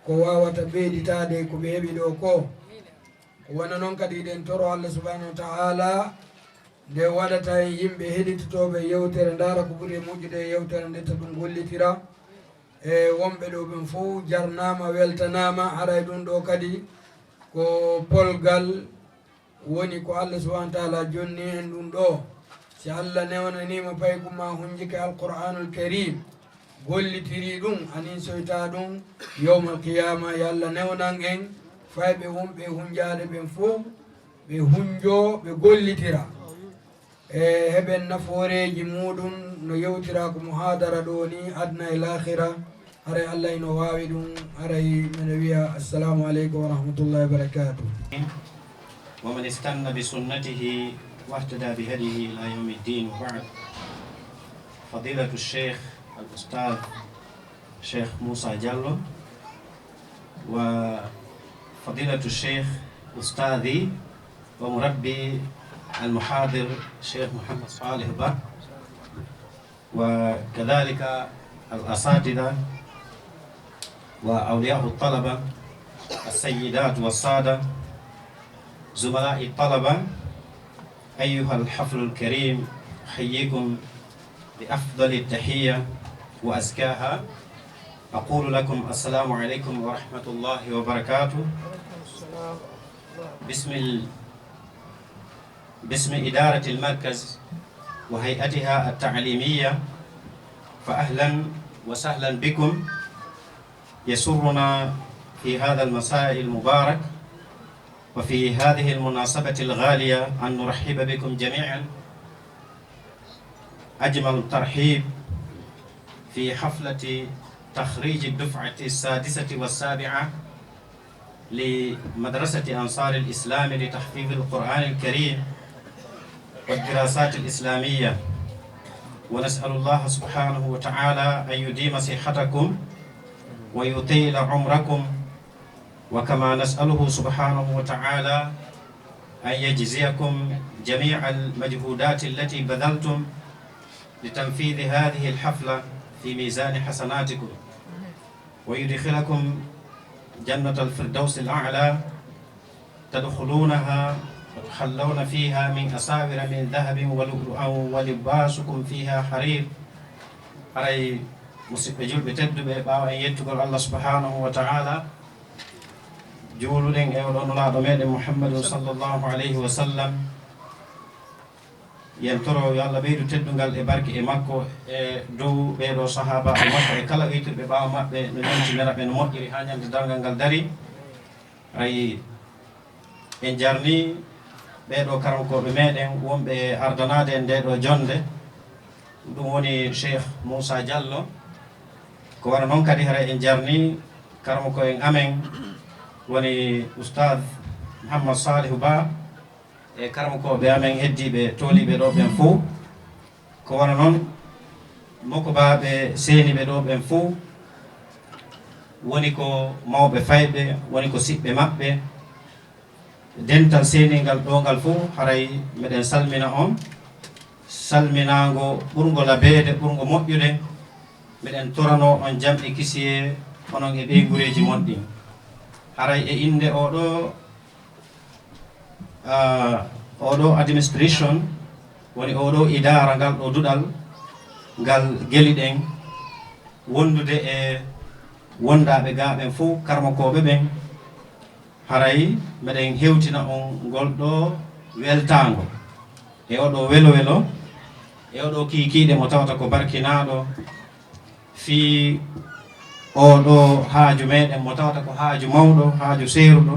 ko waawata ɓeyditaade ko ɓe heɓi ɗo ko. Ko wano non kadi hiɗen toro Allah subhanahu wa ta'ala nde waɗata en yimɓe heɗitotooɓe yewtere, ndaara ko ɓuri e moƴƴude e yewtere nde, to ɗum gollitira. E wonɓe ɗo ɓen fof jarnaama, weltanaama. Haray ɗum ɗo kadi ko polgal woni ko Allah subhanahu wa ta'ala jonni en ɗum ɗo. Si Allah newnaniima paykum ma hunjike Alqur'anul Karim, gollitiri ɗum, a ninsoyta ɗum yawmal qiyama. Yo Allah newnan en fayɓe wonɓe hunjaade ɓen fof, ɓe hunjo, ɓe gollitira. E heɓen nafooreeji muɗum no yewtira ko muhadara ɗo ni, aduna e laakhira. Haray Allah ino waawi ɗum. Haray mene wiya, assalamu aleykum wa rahmatullahi wa barakatuh. ومن استن بسنته واهتدى بهديه إلى يوم الدين، وبعد. فضيلة الشيخ الأستاذ الشيخ موسى جلو، وفضيلة الشيخ أستاذي ومربي المحاضر الشيخ محمد صالح با، وكذلك الأساتذة وأولياء الطلبة، السيدات والسادة، زملاء الطلبة، أيها الحفل الكريم، أحييكم بأفضل التحية وأزكاها. أقول لكم السلام عليكم ورحمة الله وبركاته. بسم ال-، باسم إدارة المركز وهيئتها التعليمية، فأهلا وسهلا بكم. يسرنا في هذا المساء المبارك وفي هذه المناسبة الغالية أن نرحب بكم جميعا أجمل ترحيب في حفلة تخريج الدفعة السادسة والسابعة لمدرسة أنصار الإسلام لتحفيظ القرآن الكريم والدراسات الإسلامية، ونسأل الله سبحانه وتعالى أن يديم صحتكم ويطيل عمركم، وكما نسأله سبحانه وتعالى أن يجزيكم جميع المجهودات التي بذلتم لتنفيذ هذه الحفلة في ميزان حسناتكم، ويدخلكم جنة الفردوس الأعلى تدخلونها وتحلون فيها من أساور من ذهب ولؤلؤا ولباسكم فيها حرير. Haray, musidɓe julɓe tedduɓe, ɓaawo en yettugol Allah subhanahu wa ta'ala, juuluɗen e oɗo nulaaɗo meɗen Muhammadun sallallahu alayhi wa sallam, yen toro yo Allah ɓeydu teddungal e barke e makko, e dow ɓeeɗo sahaabaaɓe makko e kala oytirɓe ɓaawo maɓɓe no ñantinira ɓe no moƴƴiri haa ñande darngal ngal dari. Ayi, en jarni ɓeeɗo karamkooɓe meɗen wonɓe ardanaade en ndeeɗo jonnde, ɗum woni Cheikh Moussa Diallo. Ko wano non kadi haray en jarni karamoko en amen woni Oustaz Mouhammad Salihu Ba, e karamokooɓe amen heddiiɓe tooliiɓe ɗo ɓen fof. Ko wano non mokobaaɓe seeniiɓe ɗo ɓen fof, woni ko mawɓe fayɓe, woni ko siɓɓe maɓɓe, dental seeningal ɗo ngal fof, haray meɗen salmina on, salminaango ɓurngo labeede, ɓurngo moƴƴude. Meɗen toranoo on jam e kisiyee, onon e ɓeynguureeji mon ɗin. Haray e innde oo ɗoo, ah, oo ɗoo administration, woni oo ɗoo idaara, ngal ɗoo duɗal, ngal geli ɗen, wondude e wondaaɓe gaa ɓen fof, karmokooɓe ɓen, haray meɗen hewtina on ngol ɗoo weltaango e oo ɗoo welo welo, e oo ɗoo kiikiiɗe mo tawata ko barkinaaɗo fii oo ɗoo haaju meɗen mo tawata ko haaju mawɗo, haaju seeruɗo,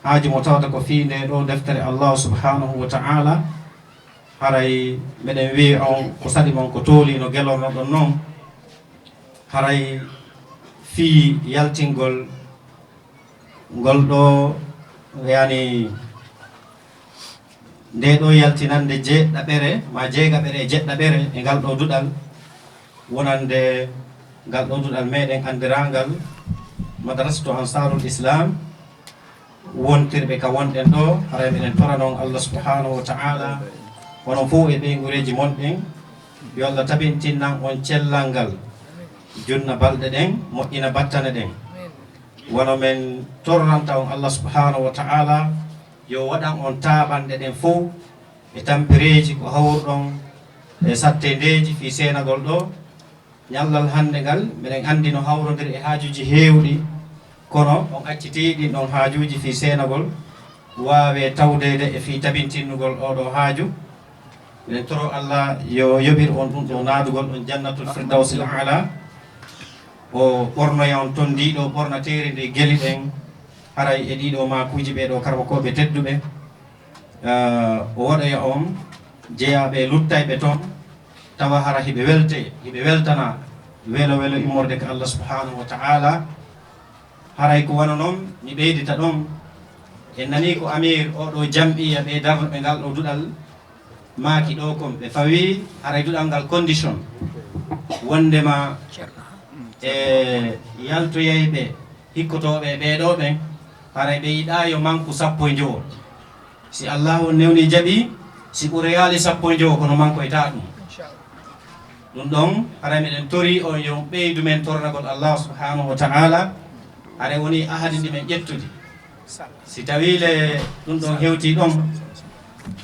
haaju mo tawata ko fii ndee ɗoo deftere Allahu subhanahu wa ta'ala. Haray meɗen wi'i on ko saɗi mon ko tooli no gelornoɗon non. Haray fii yaltingol ngol ɗoo, yani, ndee ɗoo yaltinannde jeeɗaɓere, maa jeegaɓere e jeeɗaɓere e ngal ɗoo duɗal, wonande ngal ɗoo duɗal meɗen anndiraangal Madrasatu Ansarul Islam, wontirɓe ka wonɗen ɗoo, haray meɗen torano on Allah subhanahu wa ta'ala, onon fof e ɓeynguureeji mon ɗin, yo Allah tabintinnan on cellal ngal, junna balɗe ɗen, moƴƴina battane ɗen. Wano men torranta on Allah subhanahu wa ta'ala, yo waɗan on taaɓanɗe ɗen fof e tampereeji ko hawruɗon e sattendeeji fii seenagol ɗoo. Ñallal hannde ngal, meɗen anndi no hawrondiri e haajuuji heewɗi, kono on accitii ɗin ɗon haajuuji fii seenagol waawee tawdeede e fii tabintinnugol oo ɗoo haaju. Meɗen toro Allah yo yoɓir on ɗum ɗoo naadugol ɗon Jannatul Firdawsil Aala. O ɓornoya on ton ndii ɗoo ɓornateeri ndi geli ɗen, haray e ɗii ɗoo maakuuji ɓee ɗoo karmokooɓe tedduɓe. Ah, o waɗoya on jeyaaɓe e luttayɓe ton, tawa hara hiɓe welte, hiɓe weltana welo welo immorde ka Allah subhanahu wa ta'ala. Haray ko wano non, mi ɓeydita ɗon. En nanii ko Amir oo ɗoo jam'iya ɓee darnuɓe ngal ɗoo duɗal maaki ɗoo kon. Ɓe fawii haray duɗal ngal condition wondema e yaltoyayɓe hikkotooɓe e ɓee ɗoo ɓen, haray ɓe yiɗaa yo manku sappo e njowo. Si Allahu on newnii jaɓii, si ɓuroyaali sappo e njowo, kono mankoytaa ɗum. Ɗum ɗon, haray meɗen torii on yo ɓeydu men tornagol Allah subhanahu wa ta'ala, haray wonii ahadi ndi men ƴettudi. Si tawii le ɗum ɗon hewtii ɗon,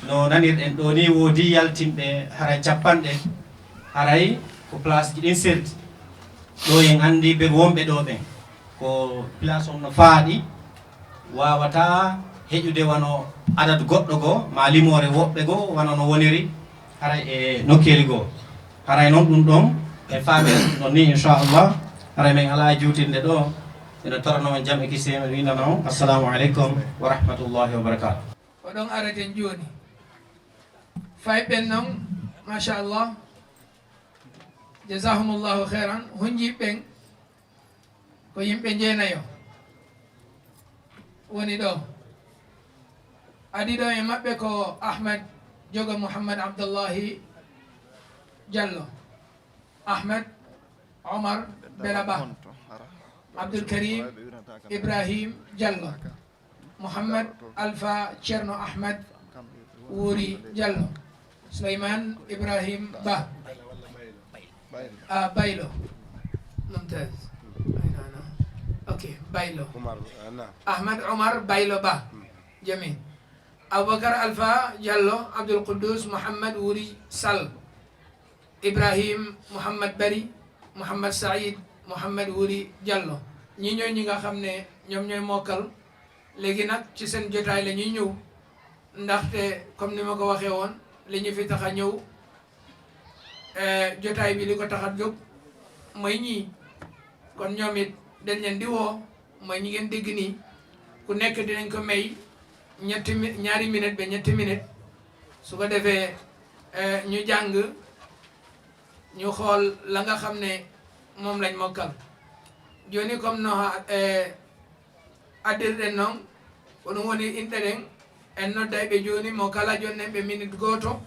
no nanirɗen ɗoo nii, woodii yaltinɓe haray cappanɗe, haray ko place ji ɗin serti. Ɗoo en anndi ɓe wonɓe ɗoo ɓen, ko place on no faaɗi, waawataa heƴude wano adadu goɗɗo goo, maa limoore woɓɓe goo, wano no woniri haray e nokkeeli goo. Haray non ɗum ɗon, en faami ɗum ɗon nii, inchallah, haray men alaa e juutinde ɗoo. Ina torano on jam e kisiyee, men winnana on. Assalamu aleykum wa rahmatullahi wa barakatuh. Oɗon areten jooni. Fayɓe non, machallah. Jazahumullahu khairan. Honjiiɓe ɓen ko yimɓe jeenayo woni ɗoo. Adi ɗoo e maɓɓe ko Ahmed Jogo Mouhammad Abdullahi Diallo, Ahmed Omar Belaba, Abdul Karim Ibrahim Diallo, Mouhammad Alpha Thierno Ahmed Wuri Diallo, Souleymane Ibrahim Ba, ah, Baylo. Mumtaz. Ay, non, non. Ok, Baylo. Ahmed Omar Baylo Ba. Jamil. Aboubacar Alpha Diallo, Abdoul Quddous Mouhammad Wuri Sall, Ibrahim Mouhammad Bari, Mouhammad Saïd Mouhammad Wuri Diallo. Ñi ñooy ñi nga xam ne ñoom ñooy mokkal. Léegi nag ci seen jotaay la ñuy ñëw, ndaxte comme ni ma ko waxee woon, li ñu fi tax a ñëw, eh, jotaay bi li ko tax a jóg mooy ñii. Kon ñoom it dañ leen di woo, mooy ñi ngeen dégg nii, ku nekk dinañ ko may ñetti mi-, ñaari minute ba ñetti minute. Su ko defee, eh, ñu jàng, ñu xool la nga xam ne moom lañ mokkal. Jooni comme no, eh, addirɗen noon, ko ɗum woni inɗe ɗen, en nodday ɓe jooni, mo kala jonnen ɓe minute gooto,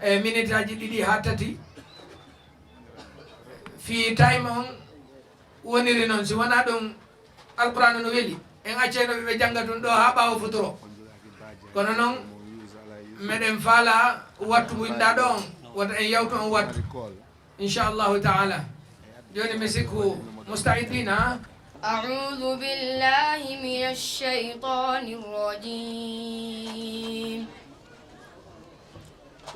e minitaaji ɗiɗi haa tati. Fii time on woniri noon, si wonaa ɗum Alqur'aana no weli, en accayno ɓe, ɓe jannga ɗum ɗo haa ɓaawo futuro. Kono noon, meɗen faala wattu mo winndaaɗo on, wota en yawtu on wattu, inchallahu taala. Jooni mi sikku mustaidina. أعوذ بالله من الشيطان الرجيم.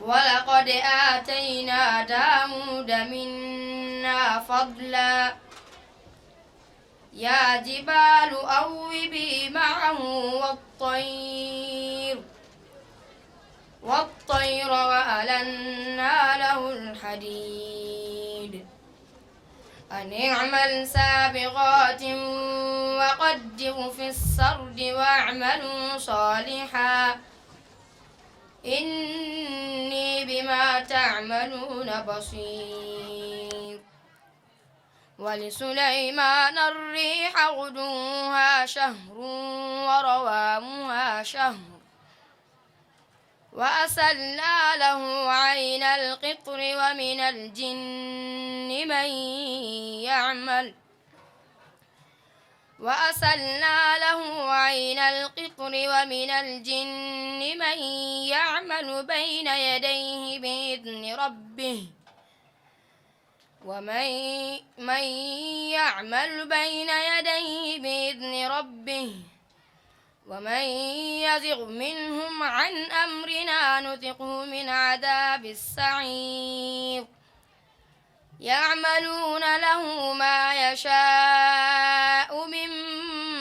ولقد آتينا داود منا فضلا. يا جبال أوبي معه والطير، والطير وألنا له الحديد. أن اعمل سابغات وقدر في السرد واعملوا صالحا إني بما تعملون بصير. ولسليمان الريح غدوها شهر ورواحها شهر وأسلنا له عين القطر ومن الجن من يعمل وأسلنا له عين القطر ومن الجن من يعمل بين يديه بإذن ربه ومن من يعمل بين يديه بإذن ربه ومن يزغ منهم عن أمرنا نذقه من عذاب السعير. يعملون له ما يشاء من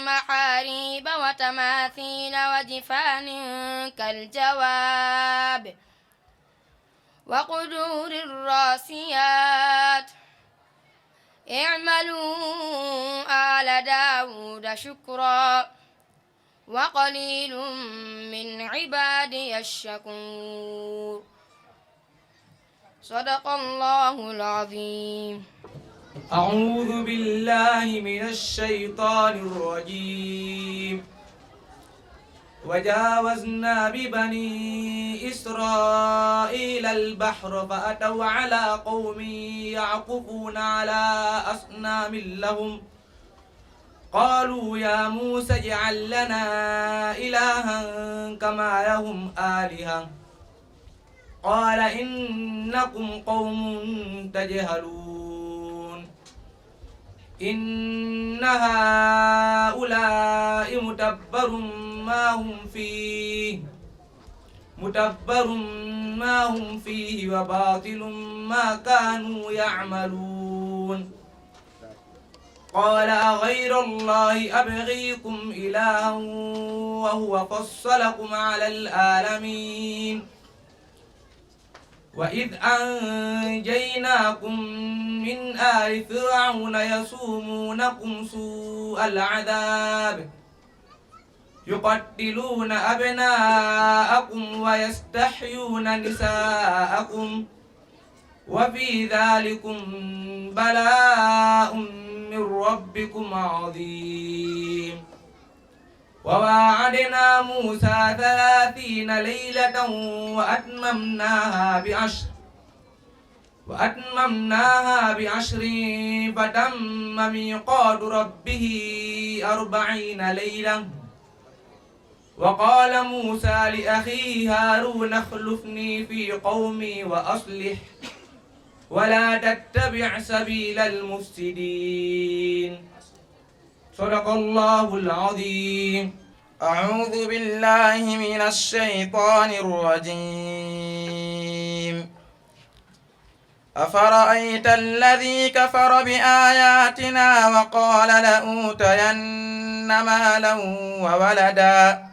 محاريب وتماثيل وجفان كالجواب وقدور الراسيات. اعملوا آل داود شكرا وقليل من عبادي الشكور. صدق الله العظيم. أعوذ بالله من الشيطان الرجيم. وجاوزنا ببني إسرائيل البحر فأتوا على قوم يعكفون على أصنام لهم قالوا يا موسى اجعل لنا إلها كما لهم آلهة قال إنكم قوم تجهلون. إن هؤلاء متبر ما هم فيه متبر ما هم فيه وباطل ما كانوا يعملون. قال أغير الله أبغيكم إلها وهو فصلكم على العالمين. وإذ أنجيناكم من آل فرعون يسومونكم سوء العذاب يقتلون أبناءكم ويستحيون نساءكم وفي ذلكم بلاء من ربكم عظيم. وواعدنا موسى ثلاثين ليلة وأتممناها بعشر وأتممناها بعشر فتم ميقات ربه أربعين ليلة وقال موسى لأخيه هارون اخلفني في قومي وأصلح ولا تتبع سبيل المفسدين. صدق الله العظيم. أعوذ بالله من الشيطان الرجيم. أفرأيت الذي كفر بآياتنا وقال لأوتين مالا وولدا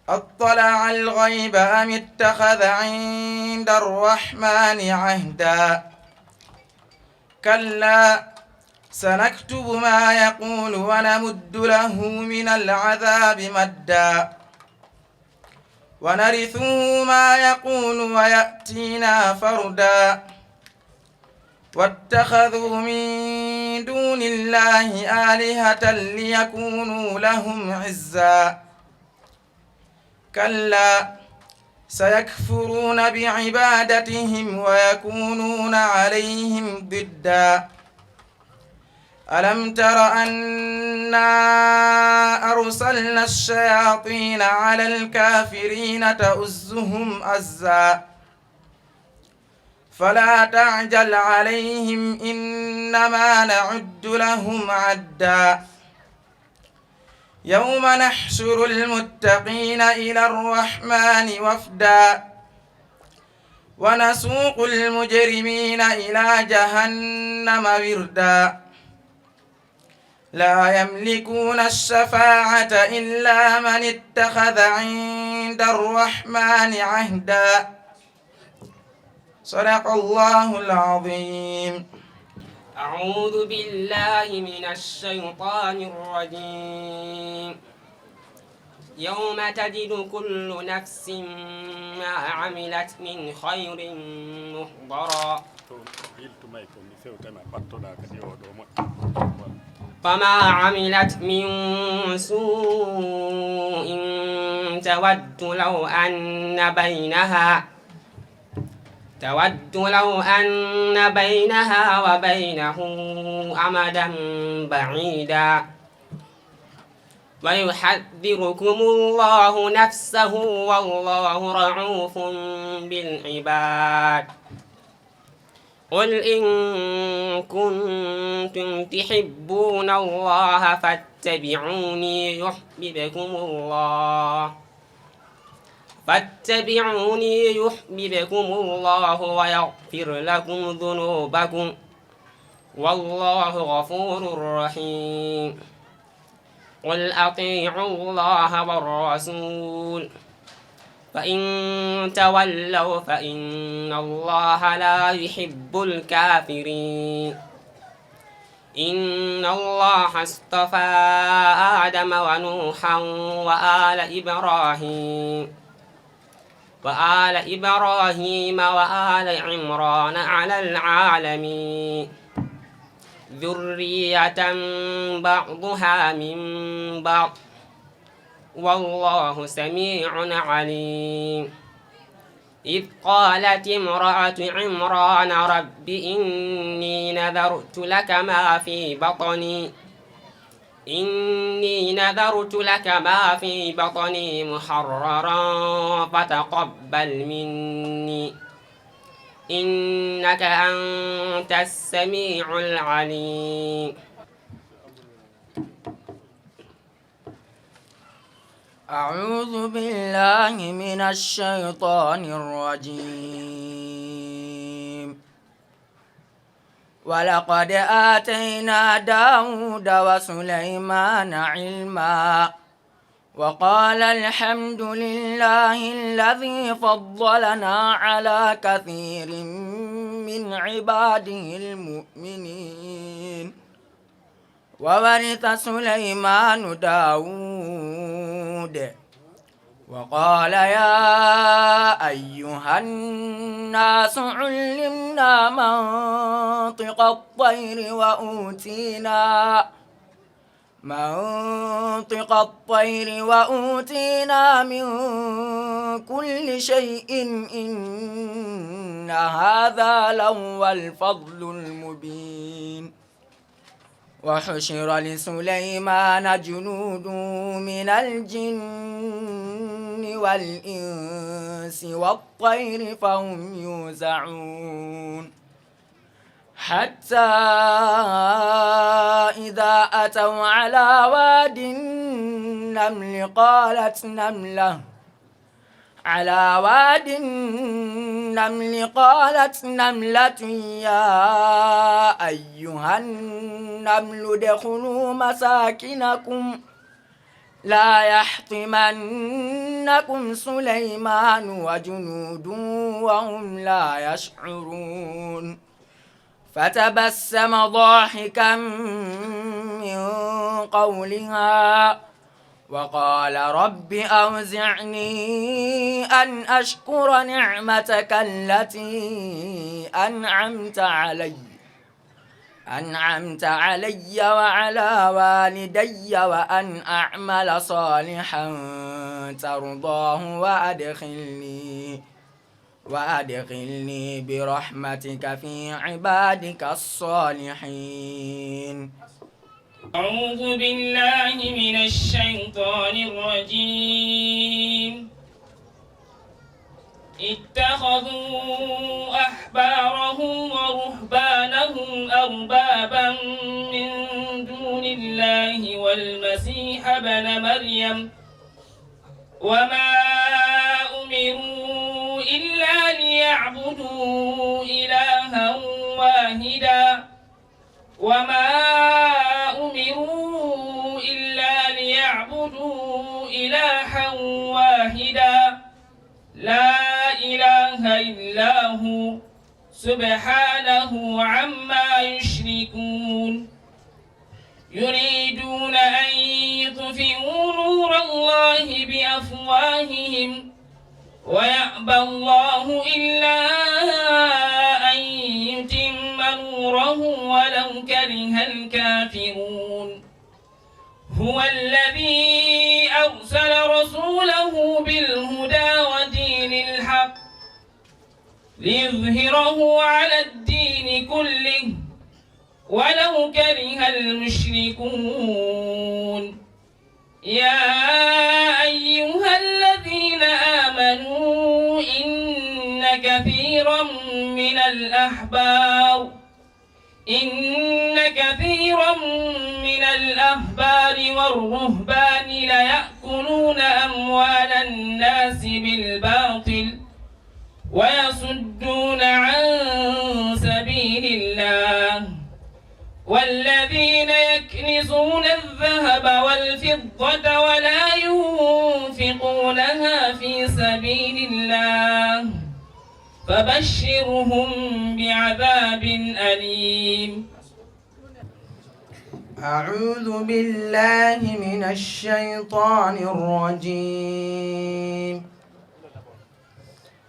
أطلع الغيب أم اتخذ عند الرحمن عهدا كلا سنكتب ما يقول ونمد له من العذاب مدا ونرثه ما يقول ويأتينا فردا واتخذوا من دون الله آلهة ليكونوا لهم عزا كلا سيكفرون بعبادتهم ويكونون عليهم ضدا ألم تر أنا أرسلنا الشياطين على الكافرين تؤزهم أزا فلا تعجل عليهم إنما نعد لهم عدا يوم نحشر المتقين إلى الرحمن وفدا ونسوق المجرمين إلى جهنم وردا لا يملكون الشفاعة إلا من اتخذ عند الرحمن عهدا صدق الله العظيم. أعوذ بالله من الشيطان الرجيم. يوم تجد كل نفس ما عملت من خير محضرا وما عملت من سوء تود لو أن بينها تود لو أن بينها وبينه أمدا بعيدا ويحذركم الله نفسه والله رءوف بالعباد قل إن كنتم تحبون الله فاتبعوني يحببكم الله فاتبعوني يحببكم الله ويغفر لكم ذنوبكم والله غفور رحيم قل أطيعوا الله والرسول فإن تولوا فإن الله لا يحب الكافرين إن الله اصطفى آدم ونوحا وآل إبراهيم وآل إبراهيم وآل عمران على العالمين ذرية بعضها من بعض والله سميع عليم إذ قالت امرأة عمران رب إني نذرت لك ما في بطني إني نذرت لك ما في بطني محررا فتقبل مني إنك أنت السميع العليم أعوذ بالله من الشيطان الرجيم ولقد آتينا داود وسليمان علما وقال الحمد لله الذي فضلنا على كثير من عباده المؤمنين وورث سليمان داود وقال يا أيها الناس علمنا منطق الطير وأوتينا منطق الطير وأوتينا من كل شيء إن هذا لهو الفضل المبين وحشر لسليمان جنوده من الجن والإنس والطير فهم يوزعون حتى إذا أتوا على واد النمل قالت نملة على واد النمل قالت نملة يا أيها النمل ادخلوا مساكنكم لا يحطمنكم سليمان وجنوده وهم لا يشعرون فتبسم ضاحكا من قولها وقال رب أوزعني أن أشكر نعمتك التي أنعمت علي أنعمت علي وعلى والدي وأن أعمل صالحا ترضاه وأدخلني وأدخلني برحمتك في عبادك الصالحين أعوذ بالله من الشيطان الرجيم. اتخذوا أحبارهم ورهبانهم أربابا من دون الله والمسيح ابن مريم وما أمروا إلا ليعبدوا إلها واحدا وما أمروا إلا ليعبدوا إلها واحدا لا إله إلا هو سبحانه عما يشركون. يريدون أن يطفئوا نور الله بأفواههم ويأبى الله إلا أن يتم نوره ولو كره الكافرون. هو الذي أرسل رسوله بالهدى ودين الحق ليظهره على الدين كله ولو كره المشركون. يا أيها الذين آمنوا إن كثيرا من الأحبار إن كثيرا من الأحبار والرهبان ليأكلون أموال الناس بالباطل ويصدون عن سبيل الله والذين يكنزون الذهب والفضة ولا ينفقونها في سبيل الله فبشرهم بعذاب أليم. أعوذ بالله من الشيطان الرجيم.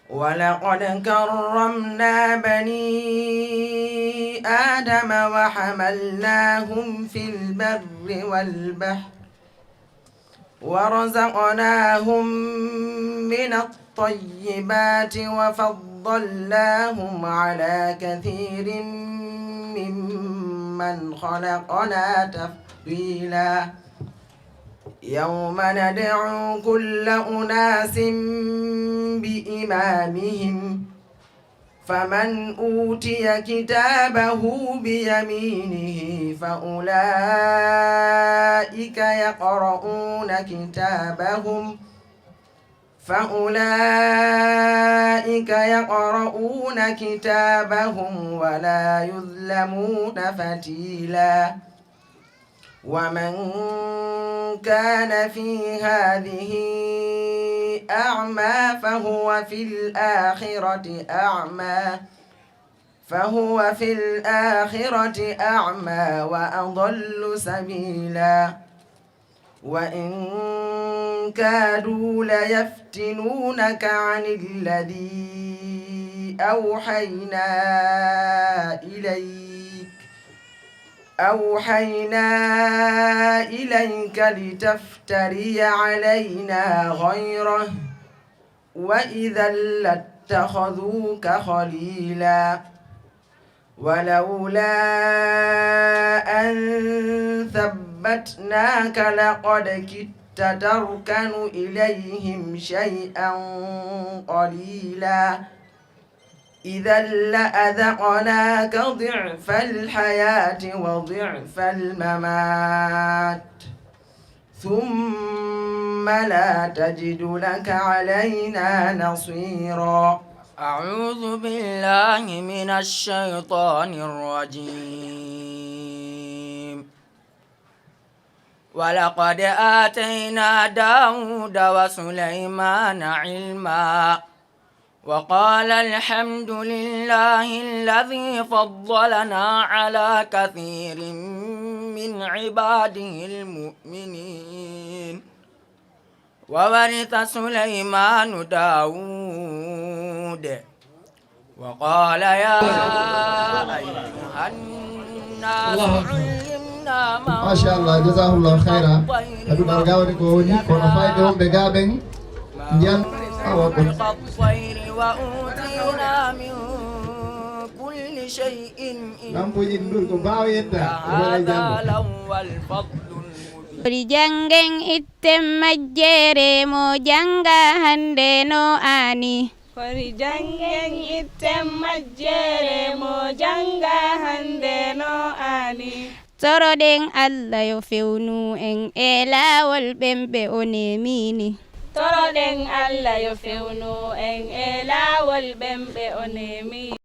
ولقد كرمنا بني آدم وحملناهم في البر والبحر ورزقناهم من الطيبات وفضلناهم على كثير ممن خلقنا تفضيلا. يوم ندعو كل أناس بإمامهم فمن أوتي كتابه بيمينه فأولئك يقرؤون كتابهم فأولئك يقرؤون كتابهم ولا يظلمون فتيلا. ومن كان في هذه أعمى فهو في الآخرة أعمى فهو في الآخرة أعمى وأضل سبيلا. وإن كادوا ليفتنونك عن الذي أوحينا إليك أوحينا إليك لتفتري علينا غيره وإذا لاتخذوك خليلا. ولولا أن ثبتناك لقد كدت تركن إليهم شيئا قليلا. إذا لأذقناك ضعف الحياة وضعف الممات ثم لا تجد لك علينا نصيرا. أعوذ بالله من الشيطان الرجيم. ولقد آتينا داود وسليمان علما وقال الحمد لله الذي فضلنا على كثير من عباده المؤمنين. وورث سليمان داود وقال يا أيها الناس علمنا منطق الطير. Machallah, jazakallahu khaira. Ka duɗal gawani ko woni kono fayde wonɓe gaɓen ndiyan awa ko. وأوتينا من كل شيء عند هذا لهو الفضل المبين. Kori janngen itten majjere mo jannga hannde no aani. Kori janngen itten majjere mo jannga hannde no aani. Toroɗen Allah yo fewnu en e laawol ɓen ɓe o neemiini. Toroɗen Allah yo fewnu en e laawol ɓen ɓe o neemiini.